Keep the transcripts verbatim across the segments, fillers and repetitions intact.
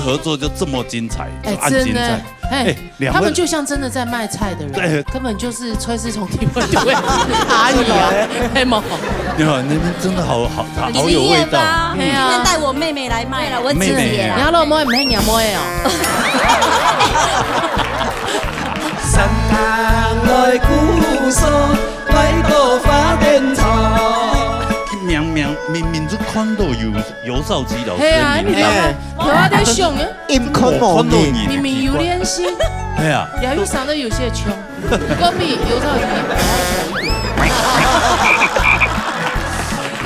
合作就這麼精彩，哎，就恁精彩。真的，嘿，哎，兩位他們就像真的在賣菜的人，對。根本就是菜市場裡面的阿姨啊，嘿無？你好，那邊真的好好，好有味道。你厲害吧？嗯。今天帶我妹妹來賣了，我姐姐啦。妹妹。你好，老妹，毋係若妹哦。三更來鼓聲，來到花燈場。明明，明明就看到有，有紹基老師的名字。嘿啊，你看嘛，哎。 有啊，在想啊。音控無人。明明有練習，哎呀，也有上得有些像，毋過比有道理。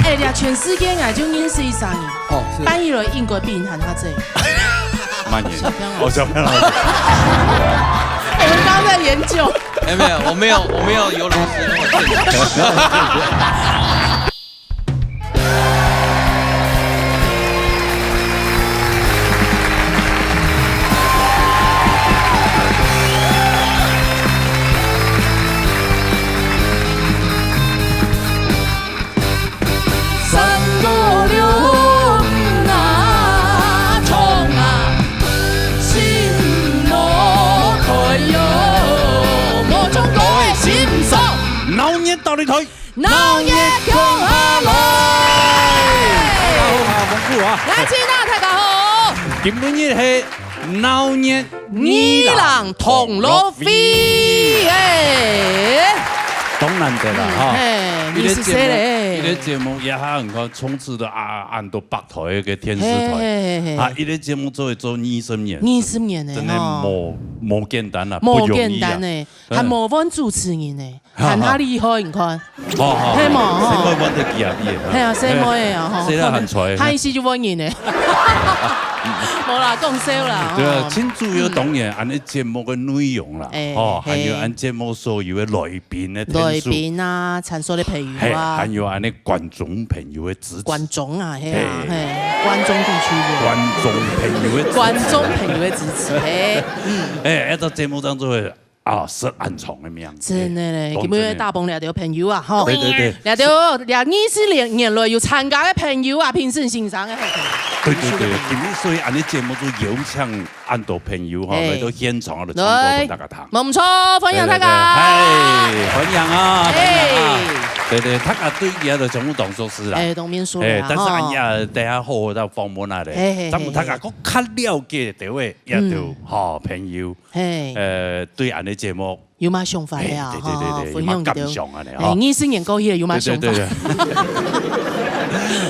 哎呀，全世界啊，就認識一儕人，哦，是。搬起來應該比你還較濟。慢點，哦，小朋友。我們剛剛在研究。沒有，沒有，我沒有，我沒有有老師那麼正。鬧熱到你台。 鬧熱共下來！大家好，我係豐富啊。𠊎係娜，大家好。今晡日係鬧熱二人同樂會，哎。當難得啦，嗯，哈。嘿，一個節目，二十歲咧。一個節目一下，你看，充斥著啊，恁多百台个電視台，嘿，嘿，嘿，嘿。啊，一個節目做一做二十年，二十年呢，真的吼。無，無簡單啊，無簡單呢，不容易啊。嗯。還無換主持人呢。 還較厲害，你看。好，好，係無？細妹換得佢啊，你啊。係啊，細妹啊，吼。細妹還在。他一時就換人呢。無啦，講笑啦，對啊，吼。盡主要當然，恁呢節目个內容啦，嗯。哎，吼，還有，嘿。恁節目所有个來賓个天數。來賓啊，參賽个朋友啊。嘿，還有恁呢觀眾朋友个支持。觀眾啊，係啊，嘿。嘿，觀眾地區的。觀眾朋友个支持。觀眾朋友个支持，嘿，嗯。哎，這節目當中个 啊，食恁長个命。真的咧，哎，今日大鵬這兜朋友啊，吼。對，對，對。這兜，這二十年，年來有參加个朋友啊，評審先生个，嘿。對，對，對，今日所以恁呢節目就邀請恁多朋友吼，哎。來到現場啊，來唱歌分大家聽。來，無錯，歡迎大家。對，對，對，嘿，歡迎啊，歡迎啊。哎。對，對，大家對佢个節目當熟悉啦。哎，當面熟啦，哎，但是吼。恁呢，等下好好再訪問下咧，嘿，嘿，咱們大家嘿，嘿。更加了解這位，也都，嗯。吼，朋友。 嘿。呃，對恁呢節目，有麼想法呀？哎，對，對，對，對，吼，分享佢兜。有麼感想啊，哎，吼。二十年過去了，有麼想法？對，對，對，對。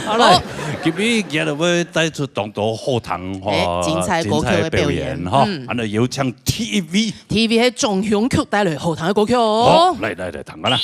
好，來，好。今日佢就會帶出當多好聽，吼，哎，精彩歌曲个表演。精彩表演，吼。嗯。恁呢有請第一位。第一位係中興區帶來好聽个歌曲哦。好，來，來，來，聽看啦。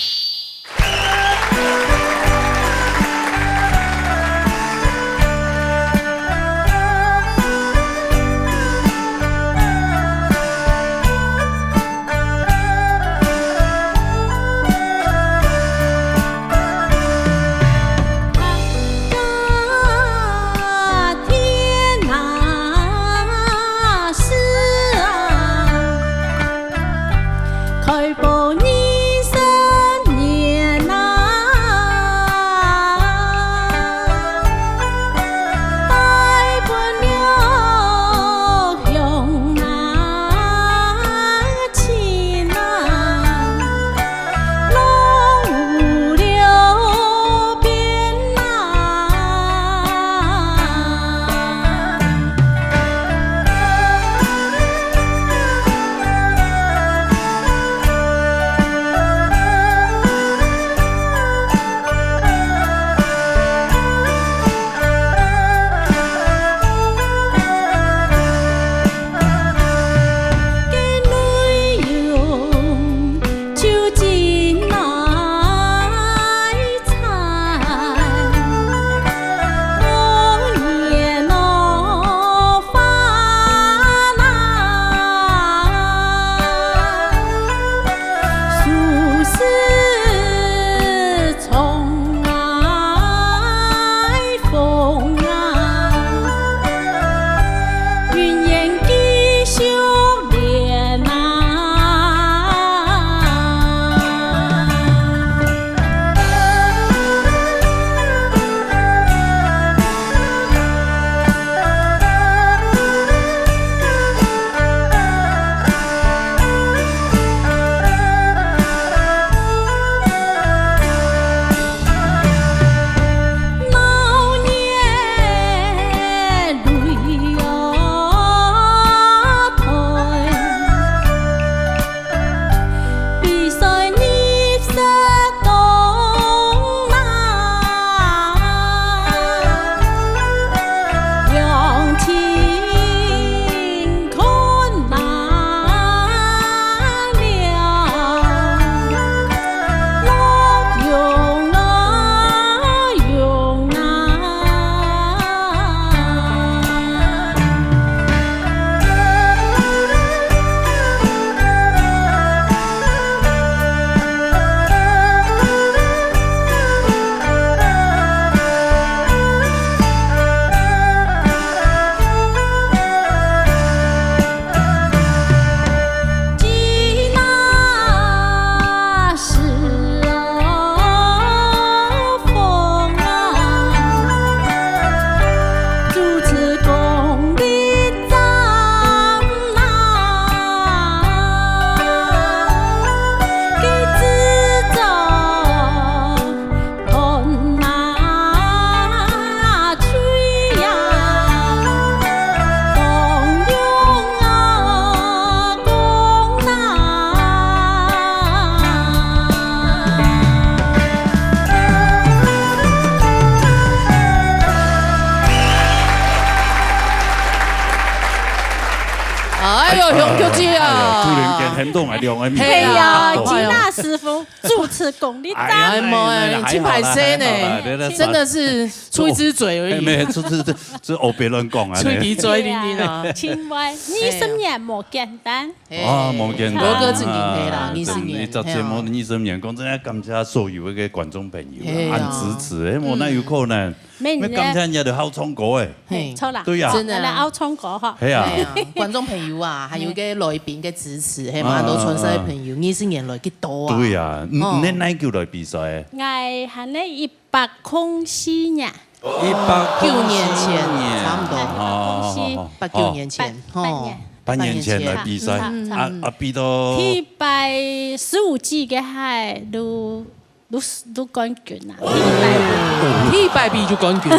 對啊。哎呀，突然間喊到𠊎兩个名。係啊，哎呀，金娜師傅主持功力讚。哎呀，哎，無哎，真歹勢呢，還好啦，還好啦，真的是出一支嘴而已。哎，沒有，出，出，出，出烏白亂講啊，出一支嘴，你，你啊。真會，二十年無簡單。哦，無簡單。羅哥正經係啦，啊，二十年，真的，一隻節目二十年，講真的，感謝所有个觀眾朋友啊，係啊。恁支持，哎，無哪有可能？ 每日，愛感謝人家就好唱歌誒。嘿，著啦。對呀。真的啊。來，來，愛唱歌吼。係啊。哎呀，觀眾朋友啊，還有个來賓个支持，嘿嘛，啊，都傳晒个朋友，二十年來幾多啊？對呀，你，哦。你哪久來比賽誒？𠊎還咧一百空四年。一百空四年，九年前，差不多。哦，哦，哦，哦。八九年前，八，八年。吼。八年前來比賽，嗯，嗯，嗯。啊，啊，比到第一百十五屆个海陸 都，都冠軍啊，第一擺。第一擺比就冠軍，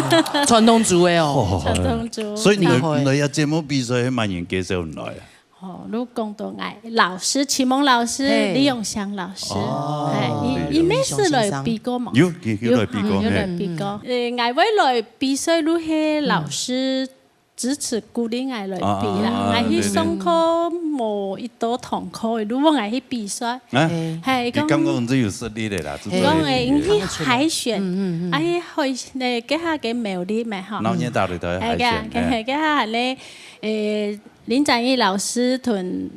傳統組个哦。哦，傳統組。所以你來，厲害。你來這節目比賽，係麼人介紹你來啊？哦，你講到𠊎老師，啟蒙老師，嘿。李永祥老師，哦。嘿，佢，佢乜係來比過嘛？有，佢，佢來比過，有，有來比過。嘿。呃，𠊎會來比賽，都係老師 支持鼓勵𠊎來比啦。啊，啊，啊，𠊎去上課，對，對。無一到堂課，佢就問𠊎去比賽。啊，嘿。係，佢感覺講，你最有實力个啦，佢講，誒，你去海選，嗯，嗯，嗯。啊，去海選，該下个苗栗嘛，吼。然後你打了台海選，哎，該下，哎。該下，該下咧，誒，林展毅老師同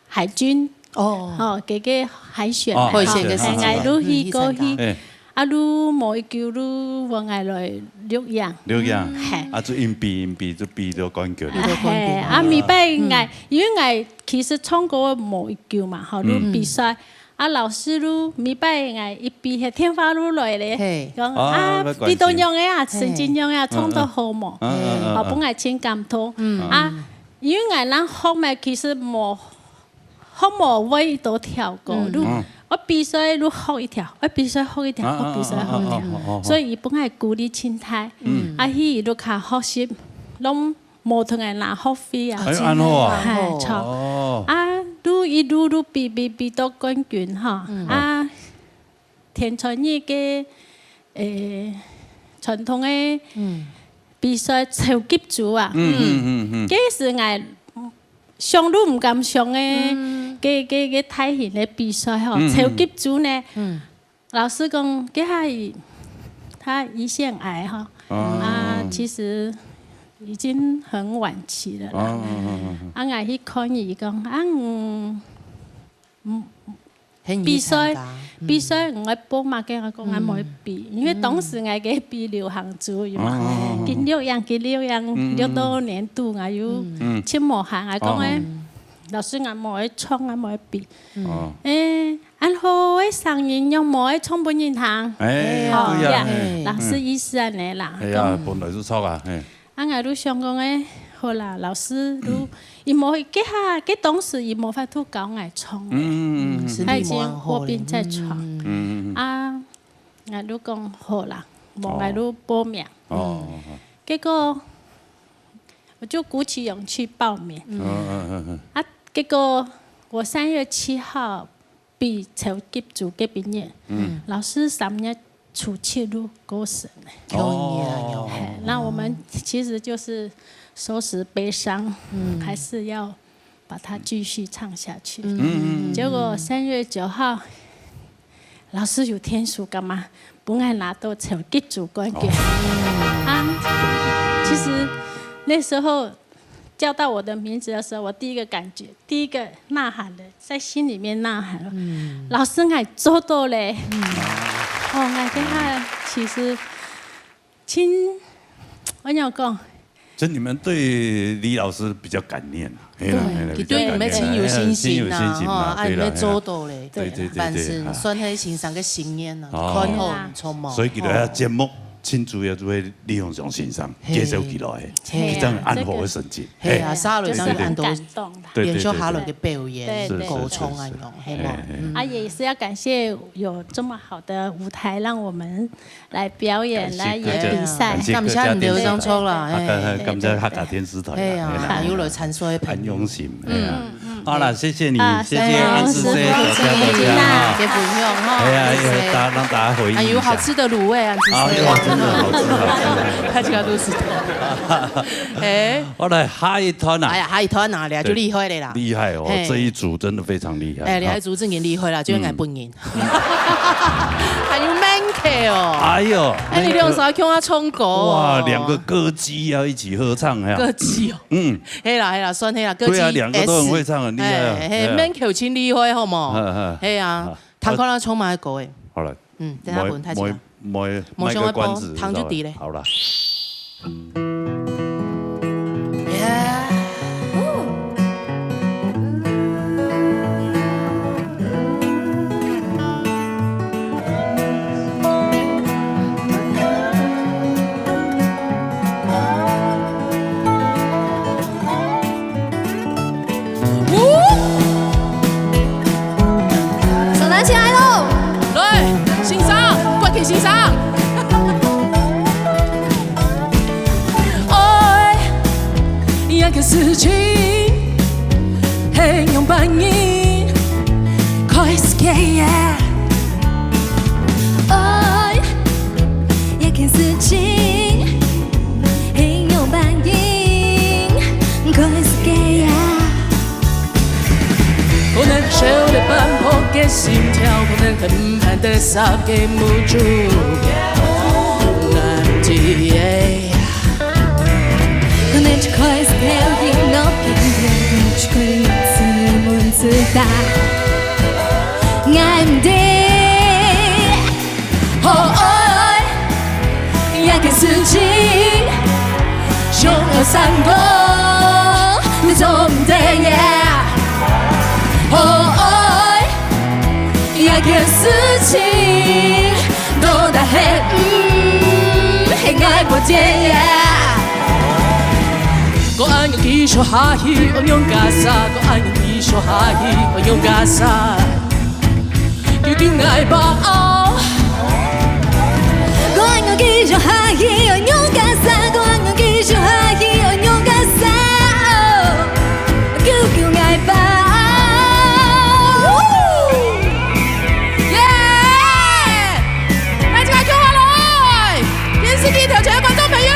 海軍。哦。吼，佢个海選嘛，哦，海選个時節。吼，哎，𠊎就去過去。嗯，去參加。哎。啊，就無幾久就問𠊎來錄影。錄影。嘿。啊，就硬比，硬比，就比到冠軍。比到冠軍。嘿，啊，每擺𠊎，嗯。因為𠊎其實唱歌無幾久嘛，吼，就比賽。嗯。啊，老師就每擺𠊎一比，該電話就來咧，嘿。講，啊，啊，沒關係。比到仰仔啊，嘿。成績仰仔啊，唱到好無？嗯，嗯，嗯，嗯。哦，分𠊎真感動。嗯。啊，因為𠊎正學嘛，其實無 學無會一到條歌，嗯。就，嗯。愛比賽就學一條，愛比賽學一條，啊，愛比賽學一條。啊，啊，啊，啊，啊。所以佢分𠊎鼓勵盡大。嗯。啊，去就較學習，攏無同人拿學費啊。哎，恁好啊。係，著。哦。啊，就一路就比，比，比到冠軍吼。嗯。啊， 天穿日个，誒，傳統个，嗯。比賽超級組啊。嗯，嗯，嗯，嗯。該時𠊎想都毋敢想个，嗯。該，該，該大型个比賽吼，嗯，嗯。超級組呢，嗯。老師講，該下佢，他胰腺癌哈，哦。啊，其實已經很晚期了啦。哦，哦，哦，哦，哦。啊，𠊎去看佢講，啊，嗯，嗯， 很容易參加。比賽，嗯。比賽，𠊎愛報麼个，𠊎講𠊎無愛比，嗯。因為當時𠊎个比流行組有嘛，哦，哦，哦，哦。緊錄影，緊錄影，嗯，嗯，錄到年度，𠊎又，嗯。盡無閒，𠊎講誒，哦。老師，𠊎無愛唱，𠊎無愛比。嗯。哦。誒，恁好个聲音，仰無愛唱分人聽？哎，哦，對呀，呀，哎。老師意思恁呢啦，哎呀，講。本來就著啊，嘿。 啊，𠊎就想講，誒，好啦，老師就，嗯。佢無，該下，該當時佢無法度教𠊎唱，嗯，嗯，嗯，嗯。身體無恁好咧。他已經臥病在床。嗯。嗯，嗯，嗯。啊，𠊎就講好啦，無，哦。𠊎就報名。哦，哦，哦。結果，我就鼓起勇氣報名。嗯。嗯，嗯，嗯，嗯。啊，結果我三月七號 比超級組个畢業。嗯。老師三月初七就過身了。哦。嘿，那我們其實就是收拾悲傷，嗯。還是要把它繼續唱下去。嗯。結果三月九號，老師有天書，幹嘛？分𠊎拿到超級組冠軍。哦。啊，其實那時候 叫到我的名字的時候，我第一個感覺，第一個吶喊的，在心裡面吶喊，嗯。老師，𠊎做到咧。嗯。哦，𠊎跟他其實，親，我仰講，就你們對李老師比較感念啊，嘿啦，對，嘿啦，比較感念，佢對你們真有信心啊，嘿，真有信心啊，吼，啊，對啦，你們做到咧，嘿啦。對，對，對，對，反正啊。算係先生个心願啊，哦。看好你，著無？所以佢个節目，哦。 盡主要就係利用這種先生，嘿。介紹起來，嘿。一張恁好个成績。嘿啊，嘿。下來一張恁多，就是很感動啦。對，對，對，對。連續下來个表演，對，對，歌唱啊，對。是，是，是。嘿，嘿，嘿。嗯。啊，也是要感謝有這麼好的舞台，讓我們來表演，感謝，來演比賽。感謝，感謝客家電視台。感謝你兜張錯啦，啊，感，嘿，感謝客家電視台啦，嘿啊，嘿啦，還有來參賽个朋友。很用心，嘿啊。嗯，嗯。好了，谢谢你，啊，谢谢安志生，谢谢安志生，多谢多谢啊。谢谢分享哈，哎呀，谢谢。哎呀，大家让大家回忆一下。哎，有好吃的卤味，安志生。哎呦，真的好吃，好吃。大家都知道。哎。好，来，下一团啊。哎呀，下一团啊，你就厉害了啦。对，厉害哦，嘿。这一组真的非常厉害。哎，你下一组正经厉害啦，就应该分人。嗯。还有 man 哦。哎呦，哎，你两个人共下唱歌哦。哇，两个歌姬要一起合唱呀。歌姬哦。嗯。 嘿啦，嘿啦，算嘿啦，歌姬对啊，两个都很会唱，很厉害啊。哎，嘿，哎呀。免求真厉害，好无？嗯，嗯。嘿啊，啊，听看咱唱么个歌诶。好了。嗯，等下分太久了。莫，莫，莫，莫上个播，卖个关子，听就知咧。好了。手拿起来喽！来，欣赏，郭琪欣赏。爱，一个事情，很勇敢你，开始给呀。爱， 一件事情，形容扮演，开始个呀。可能少了半拍个心跳，可能很慢的三个目珠，难题耶。可能就开始个音乐，可能就可以自问自答，爱唔得。 好爱，一个事情，想要成功，你做毋得耶。好爱，一个事情，到底係毋係愛不见耶。我愛繼續下去，我用假設，我愛繼續下去，我用假設。 救救𠊎吧！我愛繼續下去，我用假設，我愛繼續下去，我用假設。救救𠊎吧！耶！大家共下來！電視機頭前个觀眾朋友！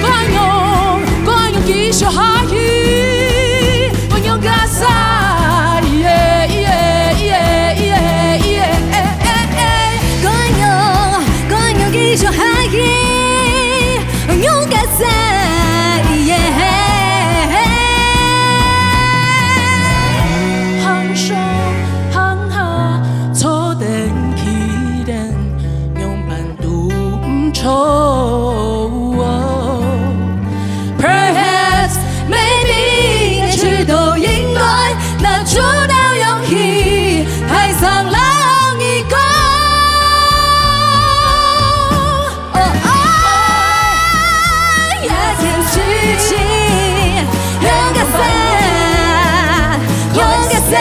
我愛用，我愛用繼續下去，我用假設，耶，耶，耶，耶，耶，耶，耶，耶。我愛用，我愛用繼續下去，我用假設，耶。行上行下，坐等企等，用板 都毋錯。Perhaps, maybe，也許都應該拿出了勇氣，台上摎你講。哦，愛，這件事情，勇敢些，勇敢些。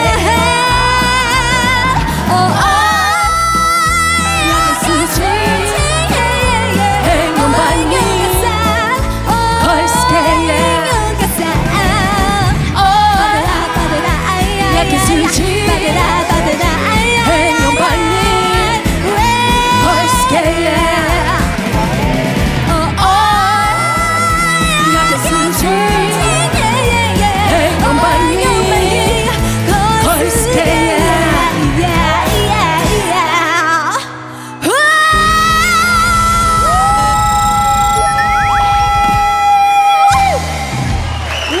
哦，愛。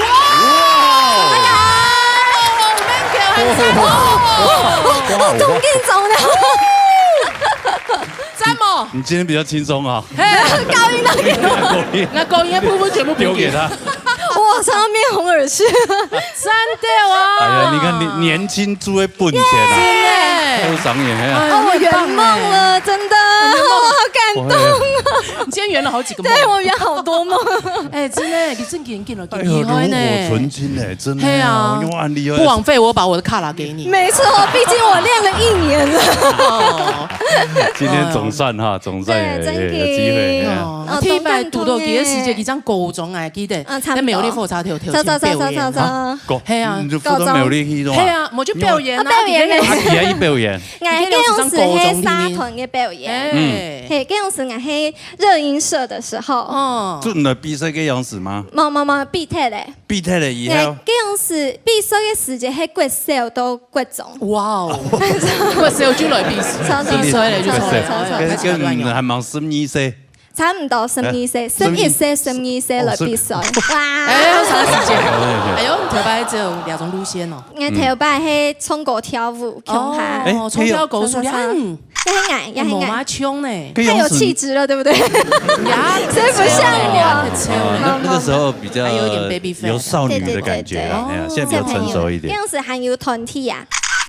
哇！哇！哎呀，哦，哦，thank you，很讚哦。哇，哇，哇。好緊張呢。讚哦。你今天比較輕鬆啊。嘿，高音那个。高音。那高音的部分全部補給。丢给他。哇，唱到面红耳赤。真的哦。哎呀，你看你年轻就会笨起来。真的。都赏眼，哎呀。哎，哦，我圆梦了，真的，很圆梦。我好感你今天圆了好几个梦。对，我圆好多梦。哎，真的，你真紧紧了，哎呦，炉火纯青哎，真的啊，嘿啊，用案例哦。不枉费我把我的卡拉给你。没错，毕竟我练了一年了。哦，今天总算哈，总算有，对，有机会，真的。哎呀。哦，哦，第一擺堵到佢个時節，動盪欸。佢正高中啊，記得，嗯，差不多。在苗栗火車頭，頭前表演。走，走，走，走，走。啊，高，嘿啊。你就負責苗栗去咯。嘿啊，我就表演啊，哦，表演。啊，佢也去表演。 𠊎該央時係社團个表演。哎。嘿，該央時𠊎係熱音社的時候。哦。就你來比賽該央時嗎？無，無，無，畢業咧。畢業了以後？𠊎該央時比賽个時節係國小到國中。哇哦，國小就來比，比賽了，就出來了。哎，跟，跟你還蠻十二歲。 差毋多十二歲，哎，十一歲，十二歲來比賽。哦，十，哇！哎，有啥時間？哎呦，你頭擺只有兩種路線哦。𠊎頭擺係唱歌跳舞，共下。哦，哎，唱跳歌手，唱，唱，唱。你看，嗯。也很矮，也很矮。哎，無嘛衝呢。太有氣質了，對不對？呀，所以不像我。哦，那，那個時候比較還有一點baby face。有少女的感覺啦，對，對，對，對。哎呀，現在比較成熟一點。小朋友，該央時還有團體啊。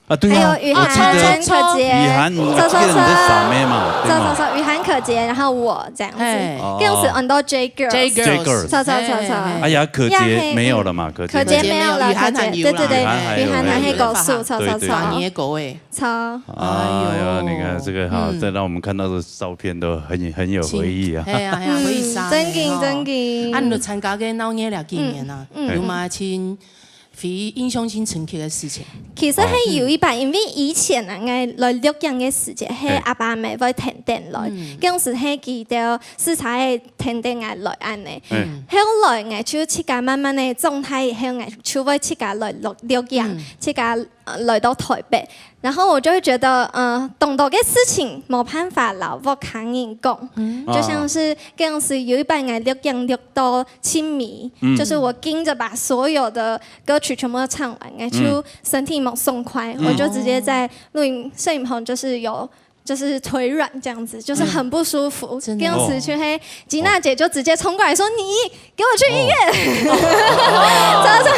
啊，對啊，還有雨涵、我記得可杰，雨涵，你記得你在傻妹嘛，對嗎？走，走，走，雨涵、可杰，然後我這樣子，嘿。哦。該央時很多J Girls。J Girls。走，走，走，走。嘿，嘿，嘿。哎呀，可杰沒有了嘛，可杰沒有。可杰沒有了，可杰沒有，雨涵還有啦。對，對，對，雨涵還有啦。雨涵還係歌手，走，走，走。對，對，對。十二年个歌哎。走。哎呀，哎呦。你看這個哈，嗯。再讓我們看到的照片都很，很有回憶啊。嘿啊，嘿啊，回憶殺呢，嗯，真緊，吼。真緊。啊，你都參加該鬧熱了幾年啊？嗯，嗯。有嘛，親 回憶印象盡深刻个事情？其實係有一擺，因為以前啊，𠊎來錄影个時節，係阿爸阿姆會跈等來，嗯。該央時係佢兜駛車仔跈等𠊎來恁呢。嗯。後來𠊎就自家慢慢个長大以後，𠊎就會自家來錄，錄影，嗯。自家，呃，來到台北。 然後我就會覺得，呃，當多个事情無辦法摎屋下人講。嗯。就像是該央時有一擺𠊎錄影錄到盡尾，嗯。就是我硬著把所有的歌曲全部都唱完，𠊎就身體無爽快，嗯。我就直接在錄影，攝影棚就是有，就是腿軟這樣子，就是很不舒服。嗯。真的。該央時就係，吉娜姐就直接衝過來說：「你 給我去醫院。」哦。走，走，走，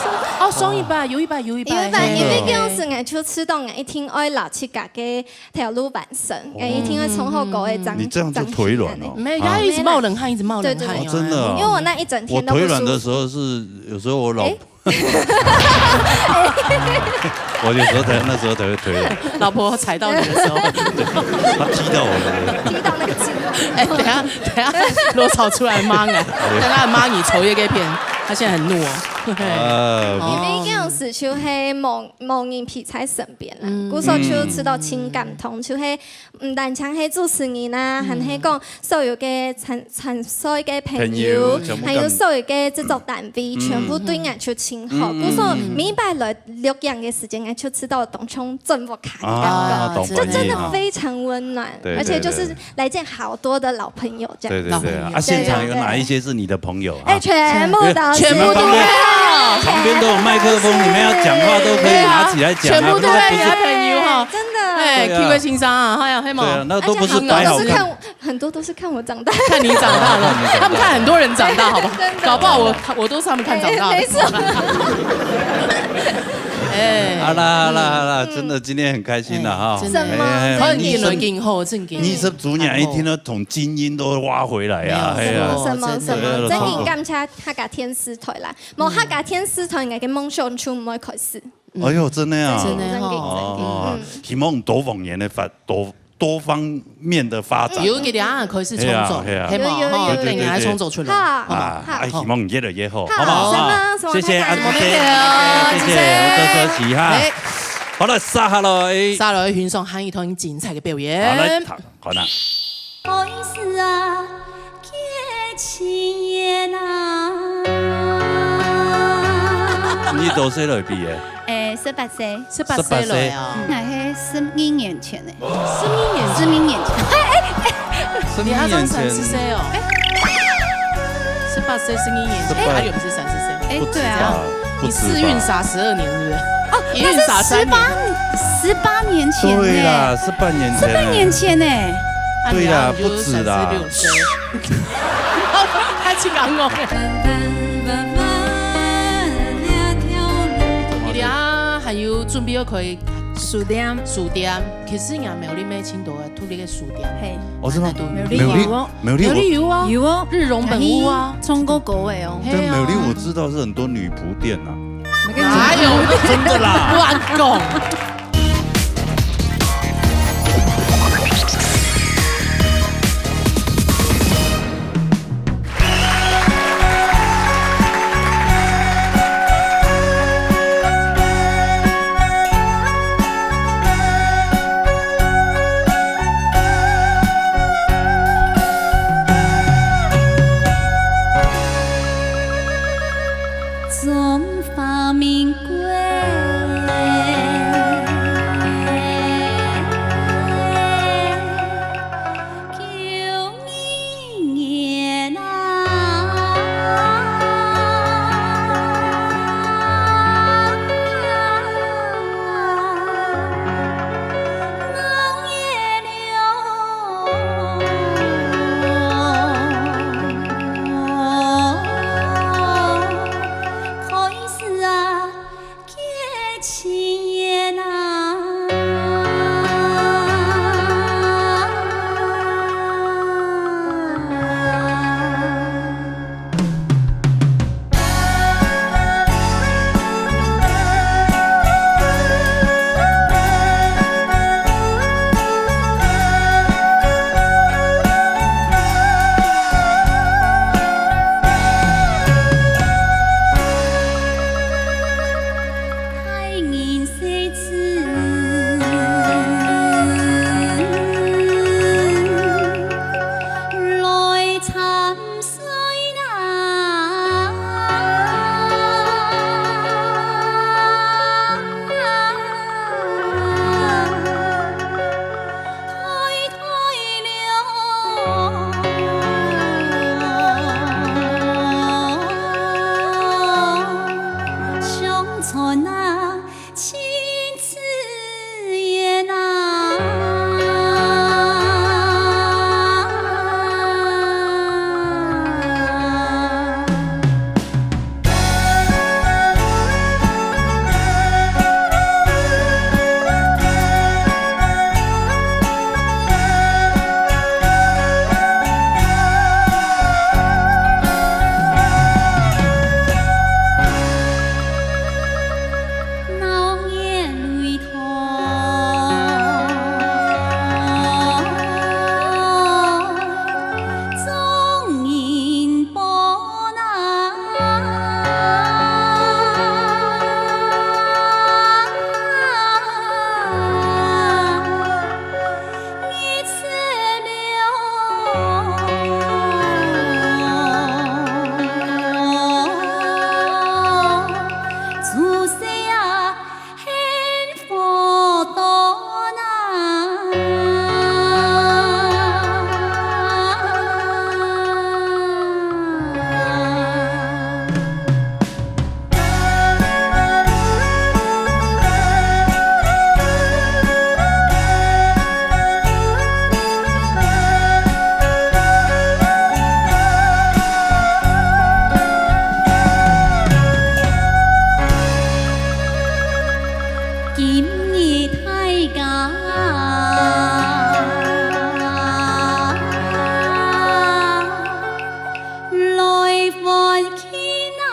走。哦，上一擺，有一擺，有一擺，有一擺，嘿。因為該央時𠊎就知道𠊎一定愛摎自家个頭路完成，𠊎一定愛唱好歌个張，你這樣就腿軟哦。張學友。沒有，他一直冒冷汗，一直冒冷汗。對，對，對。哦，真的哦。因為我那一整天都不舒服。我腿軟的時候是，有時候我老，欸？我有時候才，那時候才會腿軟。老婆踩到你的時候。對，她踢到我的。踢到那個筋。哎，等下，等下，羅嫂出來罵你，剛剛罵你抽一个片，他現在很怒哦。啊。因為該央時就係無，無人陪在身邊啦，嗯。故所就知道盡感動，就係毋單淨係主持人啊，嗯。還係講所有个參，參賽个朋友，朋友，全部感，還有所有个製作單位，嗯。全部對𠊎就盡好。嗯，嗯，故所，嗯。每擺來錄影个時間，𠊎就知道當像轉屋下个感覺，啊，懂，就真的非常溫暖，對，對，對。而且就是來見好多的老朋友這樣。對，對，對。老朋友。啊，現場有哪一些是你的朋友啊？哎，全部都是。全部都沒有。旁邊都有麥克風，你們要講話都可以拿起來講啊，對啊，全部都是你的朋友哈。不是，不是。真的。哎，對啊。Q个先生啊，哎呀，黑毛。對啊，那都不是擺好看。而且很多都是看 很多都是看我長大。看你長大的，啊，看你長大。他們看很多人長大，好不好？真的。搞不好我，我都是他們看長大的。哎，沒錯。哎。好啦，好啦，好啦，嗯。真的今天很開心了哈。哎，真的。什麼？哎，哎，哎，正經，二十，正經，二十週年一定要同金音都挖回來啊，沒有錯，哎呀。什麼，什麼，真的。什麼？正經感謝客家電視台啦，無客家電視台，𠊎个夢想就毋會開始。 哎喲，真的啊。真的吼。哦，嗯。希望多方面的發，多，多方面的發展。有一个啊，開始創作，係啊，係啊。係無？有，有，吼，有，有，等下來創作出來。對，對，對。好，啊，好。哎，希望越來越好，好。好不好？好，啊，什麼，什麼謝謝阿姐，太感動了。謝謝，謝謝，多謝，謝謝哈。哎。好了，接下來。接下來欣賞下一段精彩的表演。好，來，好，好啦。 不好意思啊，客氣啦。你幾多歲來比的？誒，十八歲。十八歲來哦。十八歲。那係十二年前呢。十二年前。十二年前。十二年前。你還算三十歲哦。誒。十八歲，十二年前，十八。哎，還有不是三十歲？哎，對啊。不止吧？你試運啥十二年是不是？哦，一運啥三年？那是十八，十八年前呢。對啦，十八年前呢。十八年前呢。 對啦，啊，你啊，你就是不止啦。三十六歲。他去講我。你啊，還有準備要開書店。書店，其實也苗栗乜盡多个獨立个書店。嘿。哦，真的嗎？哪都有。苗栗有哦。苗栗，苗栗有。有哦。有哦。日榮本屋啊。唱過歌个哦。嘿啊。但苗栗我知道是很多女僕店啊。哪有？真的啦。亂講。中华民国。 今日大家來歡慶啊！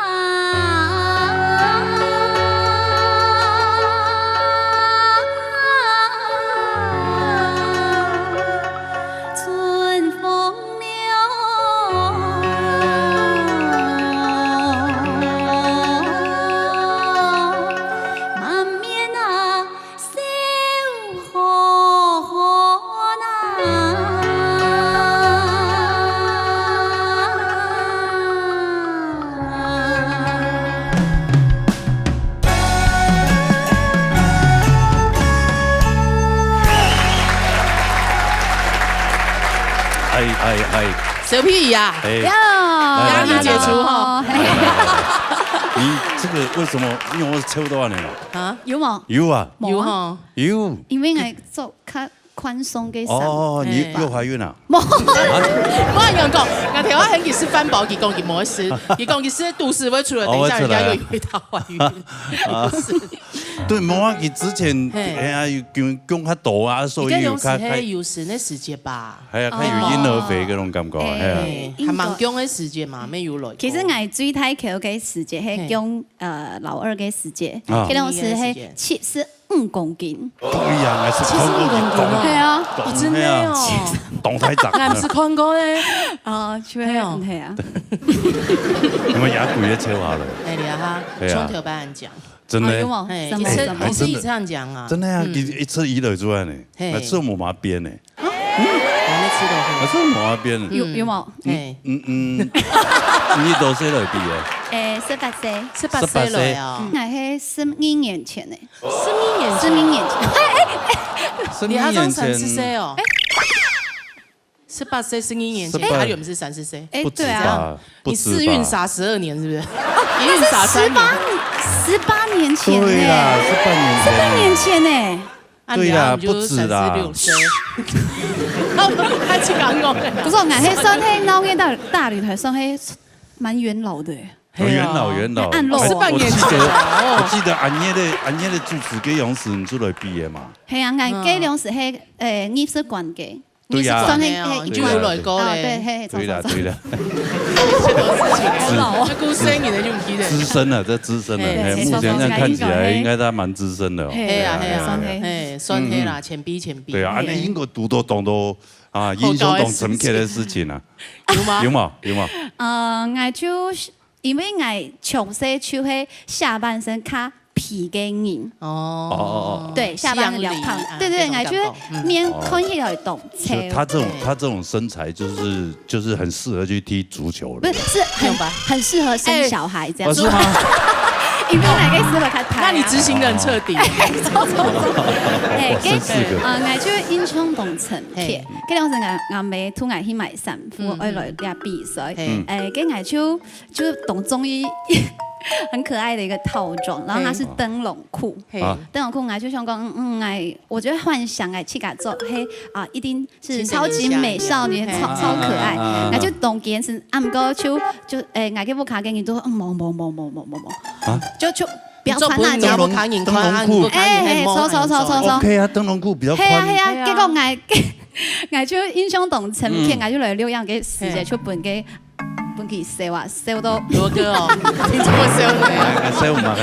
春風 哎，哎，哎。小屁呀。哎。呀。压力解除哈。你這個為什麼？因為我是差不多按呢啦。啊？有無？有啊。無啊。有哈。有。因為𠊎做較寬鬆个想法。哦，你又懷孕了？無。我跟你講，𠊎頭下喊佢食飯包，佢講佢無愛食，佢講佢食肚屎會出來，哦，等一下人家又以為他懷孕。會出來。啊，對，無啊，佢之前，嘿。哎呀，有降，降較多啊，所以有較，較，有時个時節吧。還有較有嬰兒肥那種感覺，哦。哎。哎，還蠻降个時節嘛，沒有來過。其實𠊎最大箍个時節，係降，呃，老二个時節，啊。該當時係七十五公斤。 對呀，𠊎係七十五公斤哦。係啊。哦，真的哦。當大隻。𠊎毋係看過咧。哦，就係，係哦。係啊。你們牙骨也切好了。哎，你看哈，對啊。從頭慢慢講。真的。哦，有無？哎，什麼，一次，什麼？一次一次這樣講啊。真的啊，嗯。一，一次一來出來呢，嘿。那這我麻邊呢。啊？還沒吃過。那這我麻邊呢。有，有無？嘿。嗯，嗯，你多歲來比啊？哎，十八歲。十八歲來哦。嗯，還係十二年前呢。 十二年前。十二年前。哎，哎，哎。十二年前。你還像三十歲哦。哎。十八歲，十二年前，十八。哎，他原本是三十歲。哎，不止吧？對啊。不止吧？你試孕傻十二年是不是？一孕傻三年。那是十八年，十八年前呢。對啦，十八年前。十八年前呢。啊，對啦，你就不止啦。三十六歲。他去講講。不是，𠊎係算係腦个大，大裡頭算係蠻元老的。 哦，元老，元老。哎，按老啊。我記得，十八年前啊，哦。我記得恁樣个，恁樣个主持个樣式，你出來比个嘛。係啊，𠊎个樣式係，呃，藝術館个。對呀。藝術館个，哦，嘿，你就有來過咧。哦，對，嘿，嘿，對啦，著，著，著。對啦。這都事情，老啊。這故事你都毋記得。資深了，這資深了，嘿，嘿，目前這樣看起來，應該他蠻資深的哦。嘿啊，嘿啊，嘿，算係啦，前輩，前輩。對啊，啊，那應該堵到當多啊，英雄當深刻的事情啊。有嗎？有嗎？有嗎？呃，𠊎就 因為𠊎從細就係下半身較肥个人。哦。哦，哦，哦。對，下半身比較胖。西洋梨啊，對，對，對，那種感覺。嗯。𠊎就面看起來當瘦。就他這種，他這種身材就是，就是很適合去踢足球的。不是，是很，很適合生小孩這樣。哦，是嗎？因為那個適合他拍啊。那你執行得很徹底。哎，著，著，著。哎，哦，真是个。呃，𠊎就印象當深刻。嘿。該當時𠊎，𠊎姆同𠊎去買衫褲，嗯，嗯。愛來這比賽。嘿。嗯。哎，該𠊎就 就當中意很可愛的一個套裝，然後它是燈籠褲。嘿。啊。燈籠褲，𠊎就想講，嗯，嗯，𠊎，我就幻想𠊎自家著，嘿，啊，一定是超級美少女，精神女俠一樣。超，超可愛。嘿。啊，啊，啊，啊。𠊎就當堅持，啊，毋過就，就，誒，𠊎个屋下个人都，嗯，無，無，無。啊？就，就不要穿那條。你做分燈籠，燈籠褲。哎，哎，哎，著，著，著，著。OK啊，燈籠褲比較寬。係啊，係啊，係啊。結果𠊎，𠊎就印象當深刻，嗯。𠊎就來錄音个時節，嘿。就分个 分佢笑啊，笑到。羅哥哦，你這麼笑呢？哎，笑麼个？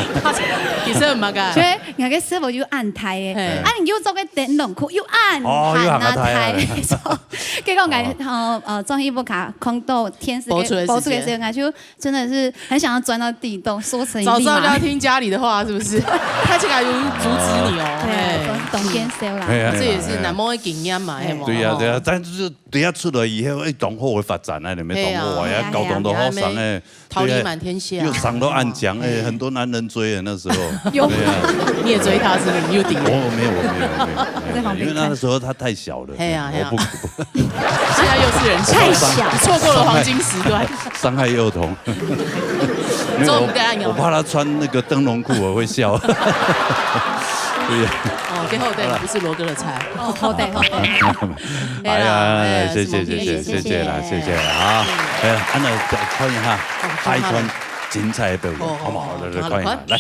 佢笑麼个？所以𠊎个師傅又恁大个，嘿。啊，你又著个燈籠褲，又恁哦，又恁大。恁大。結果𠊎，哦。哦，呃，綜藝不卡，看到電視个播出的時節。播出的時候，𠊎就真的是很想要鑽到地洞，縮成一粒馬。早知道要聽家裡的話，是不是？他這個有阻止你哦，對啊，嘿。當，當見笑啦。哎呀，這也是難忘的經驗嘛，哎呀，嘿無？對呀，對呀，哦。但是 等下出來以後，哎，當好个發展啊，你們當好啊，係啊，哎呀，搞懂得好上哎，係啊，桃李滿天下。對啊，又上到岸講，哎，很多男人追啊，那時候。有。對啊。你也追他是不是？你有敵人？我沒有，我沒有，我沒有，沒有，在旁邊看。因為那個時候他太小了，係啊，係啊。我不，不。現在又是人妻。太小。你錯過了黃金時段。傷害幼童。沒有，做不得啊，我，我怕他穿那個燈籠褲，我會笑。對呀。哦，最後對，好了。不是羅哥的菜。哦，好的，好的。 哎呀，哎呀，謝謝，謝謝，謝謝啦，謝謝啦，啊。嗯。哎呀，恁樣再看一下，哦，下一段精彩的表演，好，好，好不好？好，來，來，好，看一下，好，來。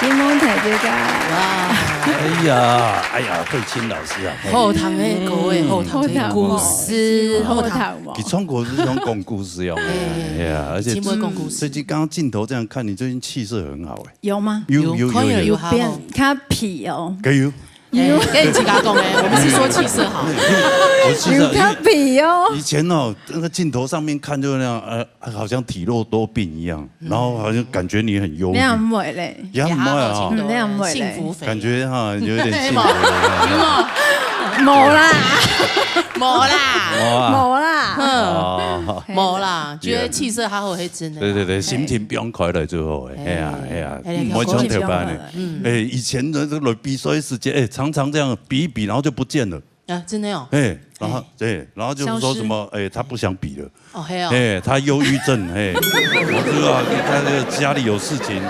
檸檬大姐姐。哇，哎呀，哎呀，慧清老师啊，好聽的歌誒，好聽的故事，好聽。好聽哦。佢唱歌係像講故事一樣。哎呀，而且真會講故事。最近剛剛鏡頭這樣看，你最近氣色很好哎。有嗎？有有有有有看有有有變，較肥哦。可以有。哎，跟你自家講誒，我們是說氣色好。我氣色有較肥哦。以前哦，那個鏡頭上面看就那樣，呃，好像體弱多病一樣，然後好像感覺你很憂你也鬱。毋會咧。也毋會啊，嗯，你也毋會咧。幸福肥。感覺哈有一點幸福。無啦，無啦，哇無啦。哦，無啦，覺得氣色較好，係真的。對對對，心情放開來之後，哎呀哎呀，哎毋會像頭擺呢。嗯哎，以前的這個比賽時間，哎，常常這樣比一比，然後就不見了。啊，真的哦。哎，然後對，然後就是說什麼，哎，他不想比了。哦，係哦。哎，他憂鬱症，哎，我知道他這個家裡有事情，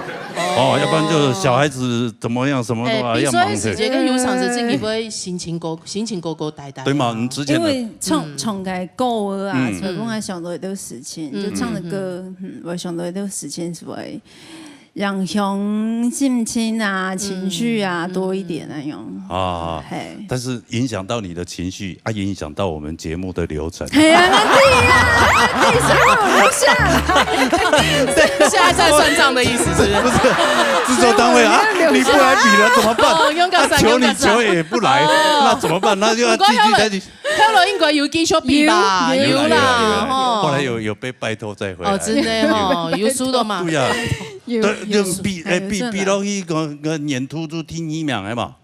哦，要不然就是小孩子怎麼樣什麼的啊，哎，比賽要忙些。時節跟有場時節，你會心情高，心情高高呆呆。對嘛，你之前的因為唱唱个歌啊，嗯所以講還想到一個事情，就唱的歌，嗯，我想到一個事情係會影響心情啊、情緒啊多一點那樣。啊，嘿，但是影響到你的情緒啊，影響到我們節目的流程。嘿啊，那對呀，那對，所以我就想，现在在算账的意思是不是？制作单位啊，你不來比了怎麼办？哦，勇敢他求你勇敢求也不來，那怎么办？那就要继续再去。後來應該有繼續比吧，有有有啦，吼。后来有有被拜托再回来。哦，真的吼，有輸的嘛。对呀，有对，有就比有哎比有比落去个个年度就第二名的嘛。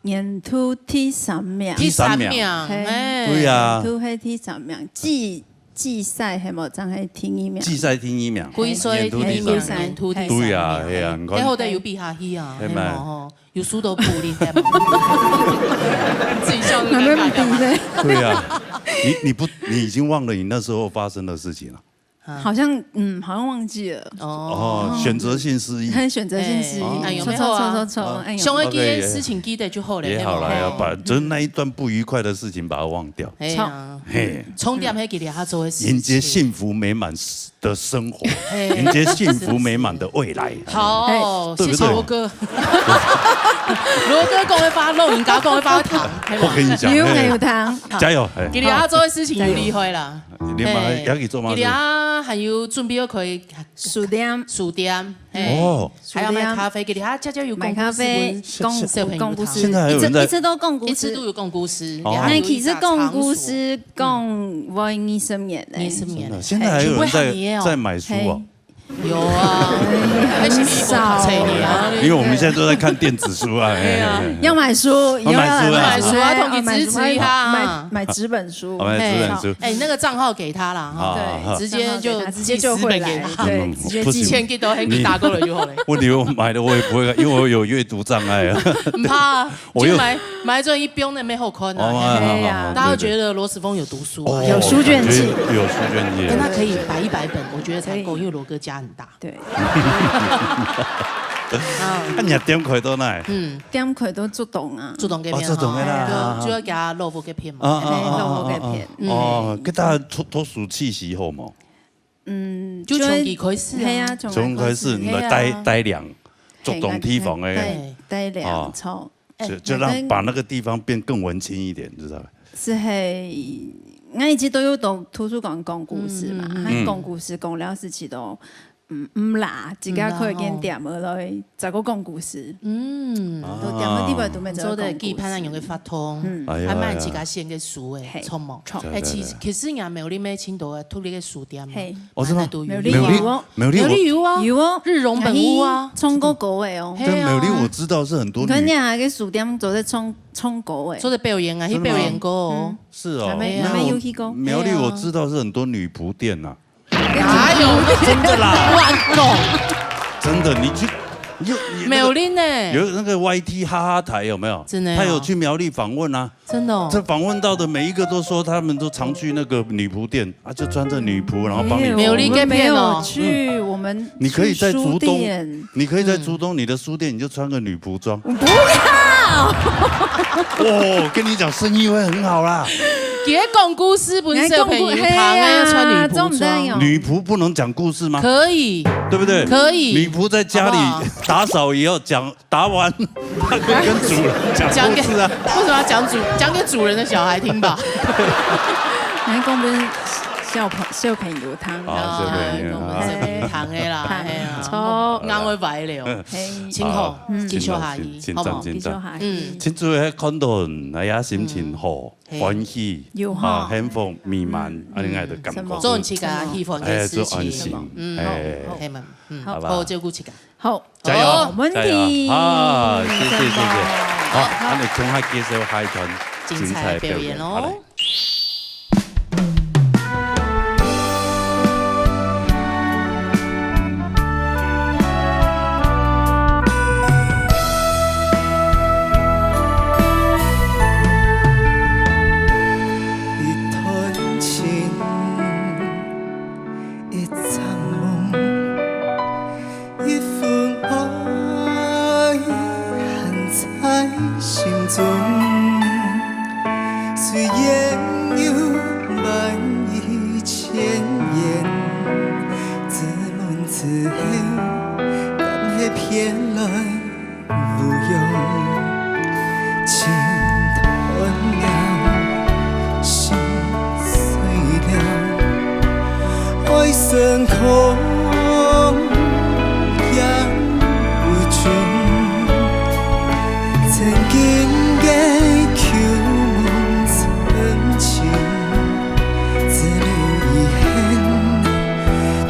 年度第三名，第三名，第三名哎，对呀，都係第三名，季季賽係無，正係第二名。季赛第二名，歸所以年度第三名。第二名，年度第三名。对呀，哎呀，你看哎，後來有比下去啊，哎嘛哎嘛吼，有輸都不利，哎嘛。自己笑那麼尷尬幹嘛？那邊比賽，对呀，你你不你已经忘了你那时候发生的事情了。好像嗯，好像忘记了。哦，哦，选择性失忆。很选择性失忆，哎哎有错错没有啊错错错，哎呦，想要記得事情記得就好了，也好了，嘿嘛要把就是那一段不愉快的事情把它忘掉。哎呀，嘿，重點係佢哋下做的事情。迎接幸福美满的生活，嘿迎接幸福美满的未来。好，对不对謝謝羅哥。羅哥講个話，老人家講个話會聽，係嘛？我跟你讲，有嘿有糖，加油！哎，佢哋下做的事情有厲害啦。你妈要去做吗佢？哋下還有準備要開書店書店，嘿，哦，還有賣咖啡，佢哋下家家有賣咖啡，講故事，講小朋友聽講故事，现在还有人在一直一直都講故事，一直都有講故事，哦然後有一其實講故隻場所事講會二十年咧，二十年了，现在还有人在全部還有哦在买书哦。嘿，有啊，那是你不讀冊呢啊。因为我们现在都在看电子书啊，哎对啊哎哎要買書，要買書啊要買買書啊，同佢買支持一下。買買紙本書，好，买紙本书。好好好直接就直接就匯來，寄紙本給他。對，嗯直接寄。寄錢給他，還給打過了就好了。问题我买了我也不会看，因为我有閱讀障碍啊。毋怕，我又就買買轉一本的，無好看哦，啊。好好哎呀好好大家覺得羅時豐有讀書啊。哦有書卷氣有有書卷氣。哎，那可以擺一百本，我覺得才夠，因為羅哥家很大。對，啊，你店開到哪？嗯，店開到竹東啊，竹東該片哦竹東該啦哈，就就愛加落布該片嘛。啊啊啊嘿落布該啊啊片啊！哦，該大家讀讀書氣息好無？嗯，就從佢開始啊。係啊，從從開始開始你來帶帶領竹東地方帶个，帶領哦從就就讓把那個地方變更文青一點，知道吧？係係，𠊎一直都有同圖書館講故事嘛，嗯嗯還講故事講了事情都，嗯，毋啦，自家開間店落來，再過講故事，嗯，都店个地方都免做得舉辦恁樣个活動，嗯哎呀還賣自家寫个書誒，嘿錯無？錯哎，其實其實也苗栗咩，盡多个獨立个書店嘛，嘿，哦，是嗎？都有苗栗苗栗有哦，苗栗我苗栗有啊，有哦，日榮本屋啊，唱過歌个哦，嘿啊在苗栗我知道是很多女你看你啊，个書店做得唱唱歌个，做得表演啊，去真的嗎表演過哦。是哦，還沒那我還沒有去過苗栗我知道是很多女僕店呐，哪有？真的啦，亂講。真的，你去你有你那個苗栗呢？有那個 Y T 哈哈台有沒有？真的哦他有去苗栗訪問啊。真的哦。這訪問到的每一個都說，他們都常去那個女僕店啊，就穿著女僕，然後幫你。沒有苗栗該片哦我們沒有去，我們你可以在去書竹東店，你可以在竹東你的書店，你就穿個女僕裝。不要，哦，跟你講，生意會很好啦。別講故事分小朋友聽，哎，要穿女僕裝。女僕不能講故事嗎？可以，對不對？可以，女僕在家裡好不好？打掃以後講，打完，她可以跟主人講故事啊。講給，為什麼要講主，講給主人的小孩聽吧？來講分小朋，小朋友聽。啊，小朋友，啊，小朋友聽的啦，聽，嘿啊，著。莫硬愛歪了。嘿。真好，好，嗯。繼續下去，請，請，好不好？請，請。繼續下去。嗯。親像看到，哎呀，心情好，嗯。嘿。歡喜，有哈。啊，幸福美滿，嗯。恁樣个感覺。嗯，做自家喜歡个事情。哎，做安心，嗯，哎。好，好。嘿嘛，嗯，好。好吧。好好照顧自家。好，加油，好，沒問題。加油。啊，謝謝，謝謝。好，好。那你趕快介紹下一團精彩表演哦。精彩表演，好嘞。 一段情，一場夢，一份愛還在心中。雖然有萬語千言，自問自後，但係偏來 無用。情斷了，心碎了，愛成空也無盡。曾經个舊夢曾經， 只留遺憾痛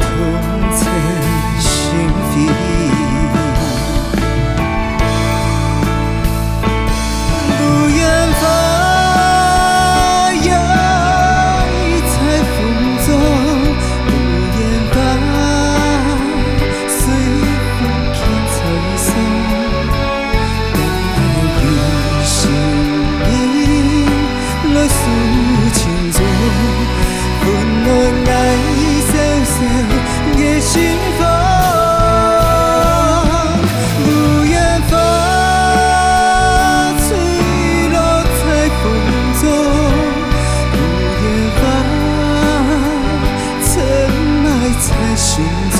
徹心扉。路遠花搖在風中，路遠花隨風輕吹送，等待有心人來訴情衷。 溫暖𠊎小小个心房。路遠花吹落在風中，路遠花深埋在心中。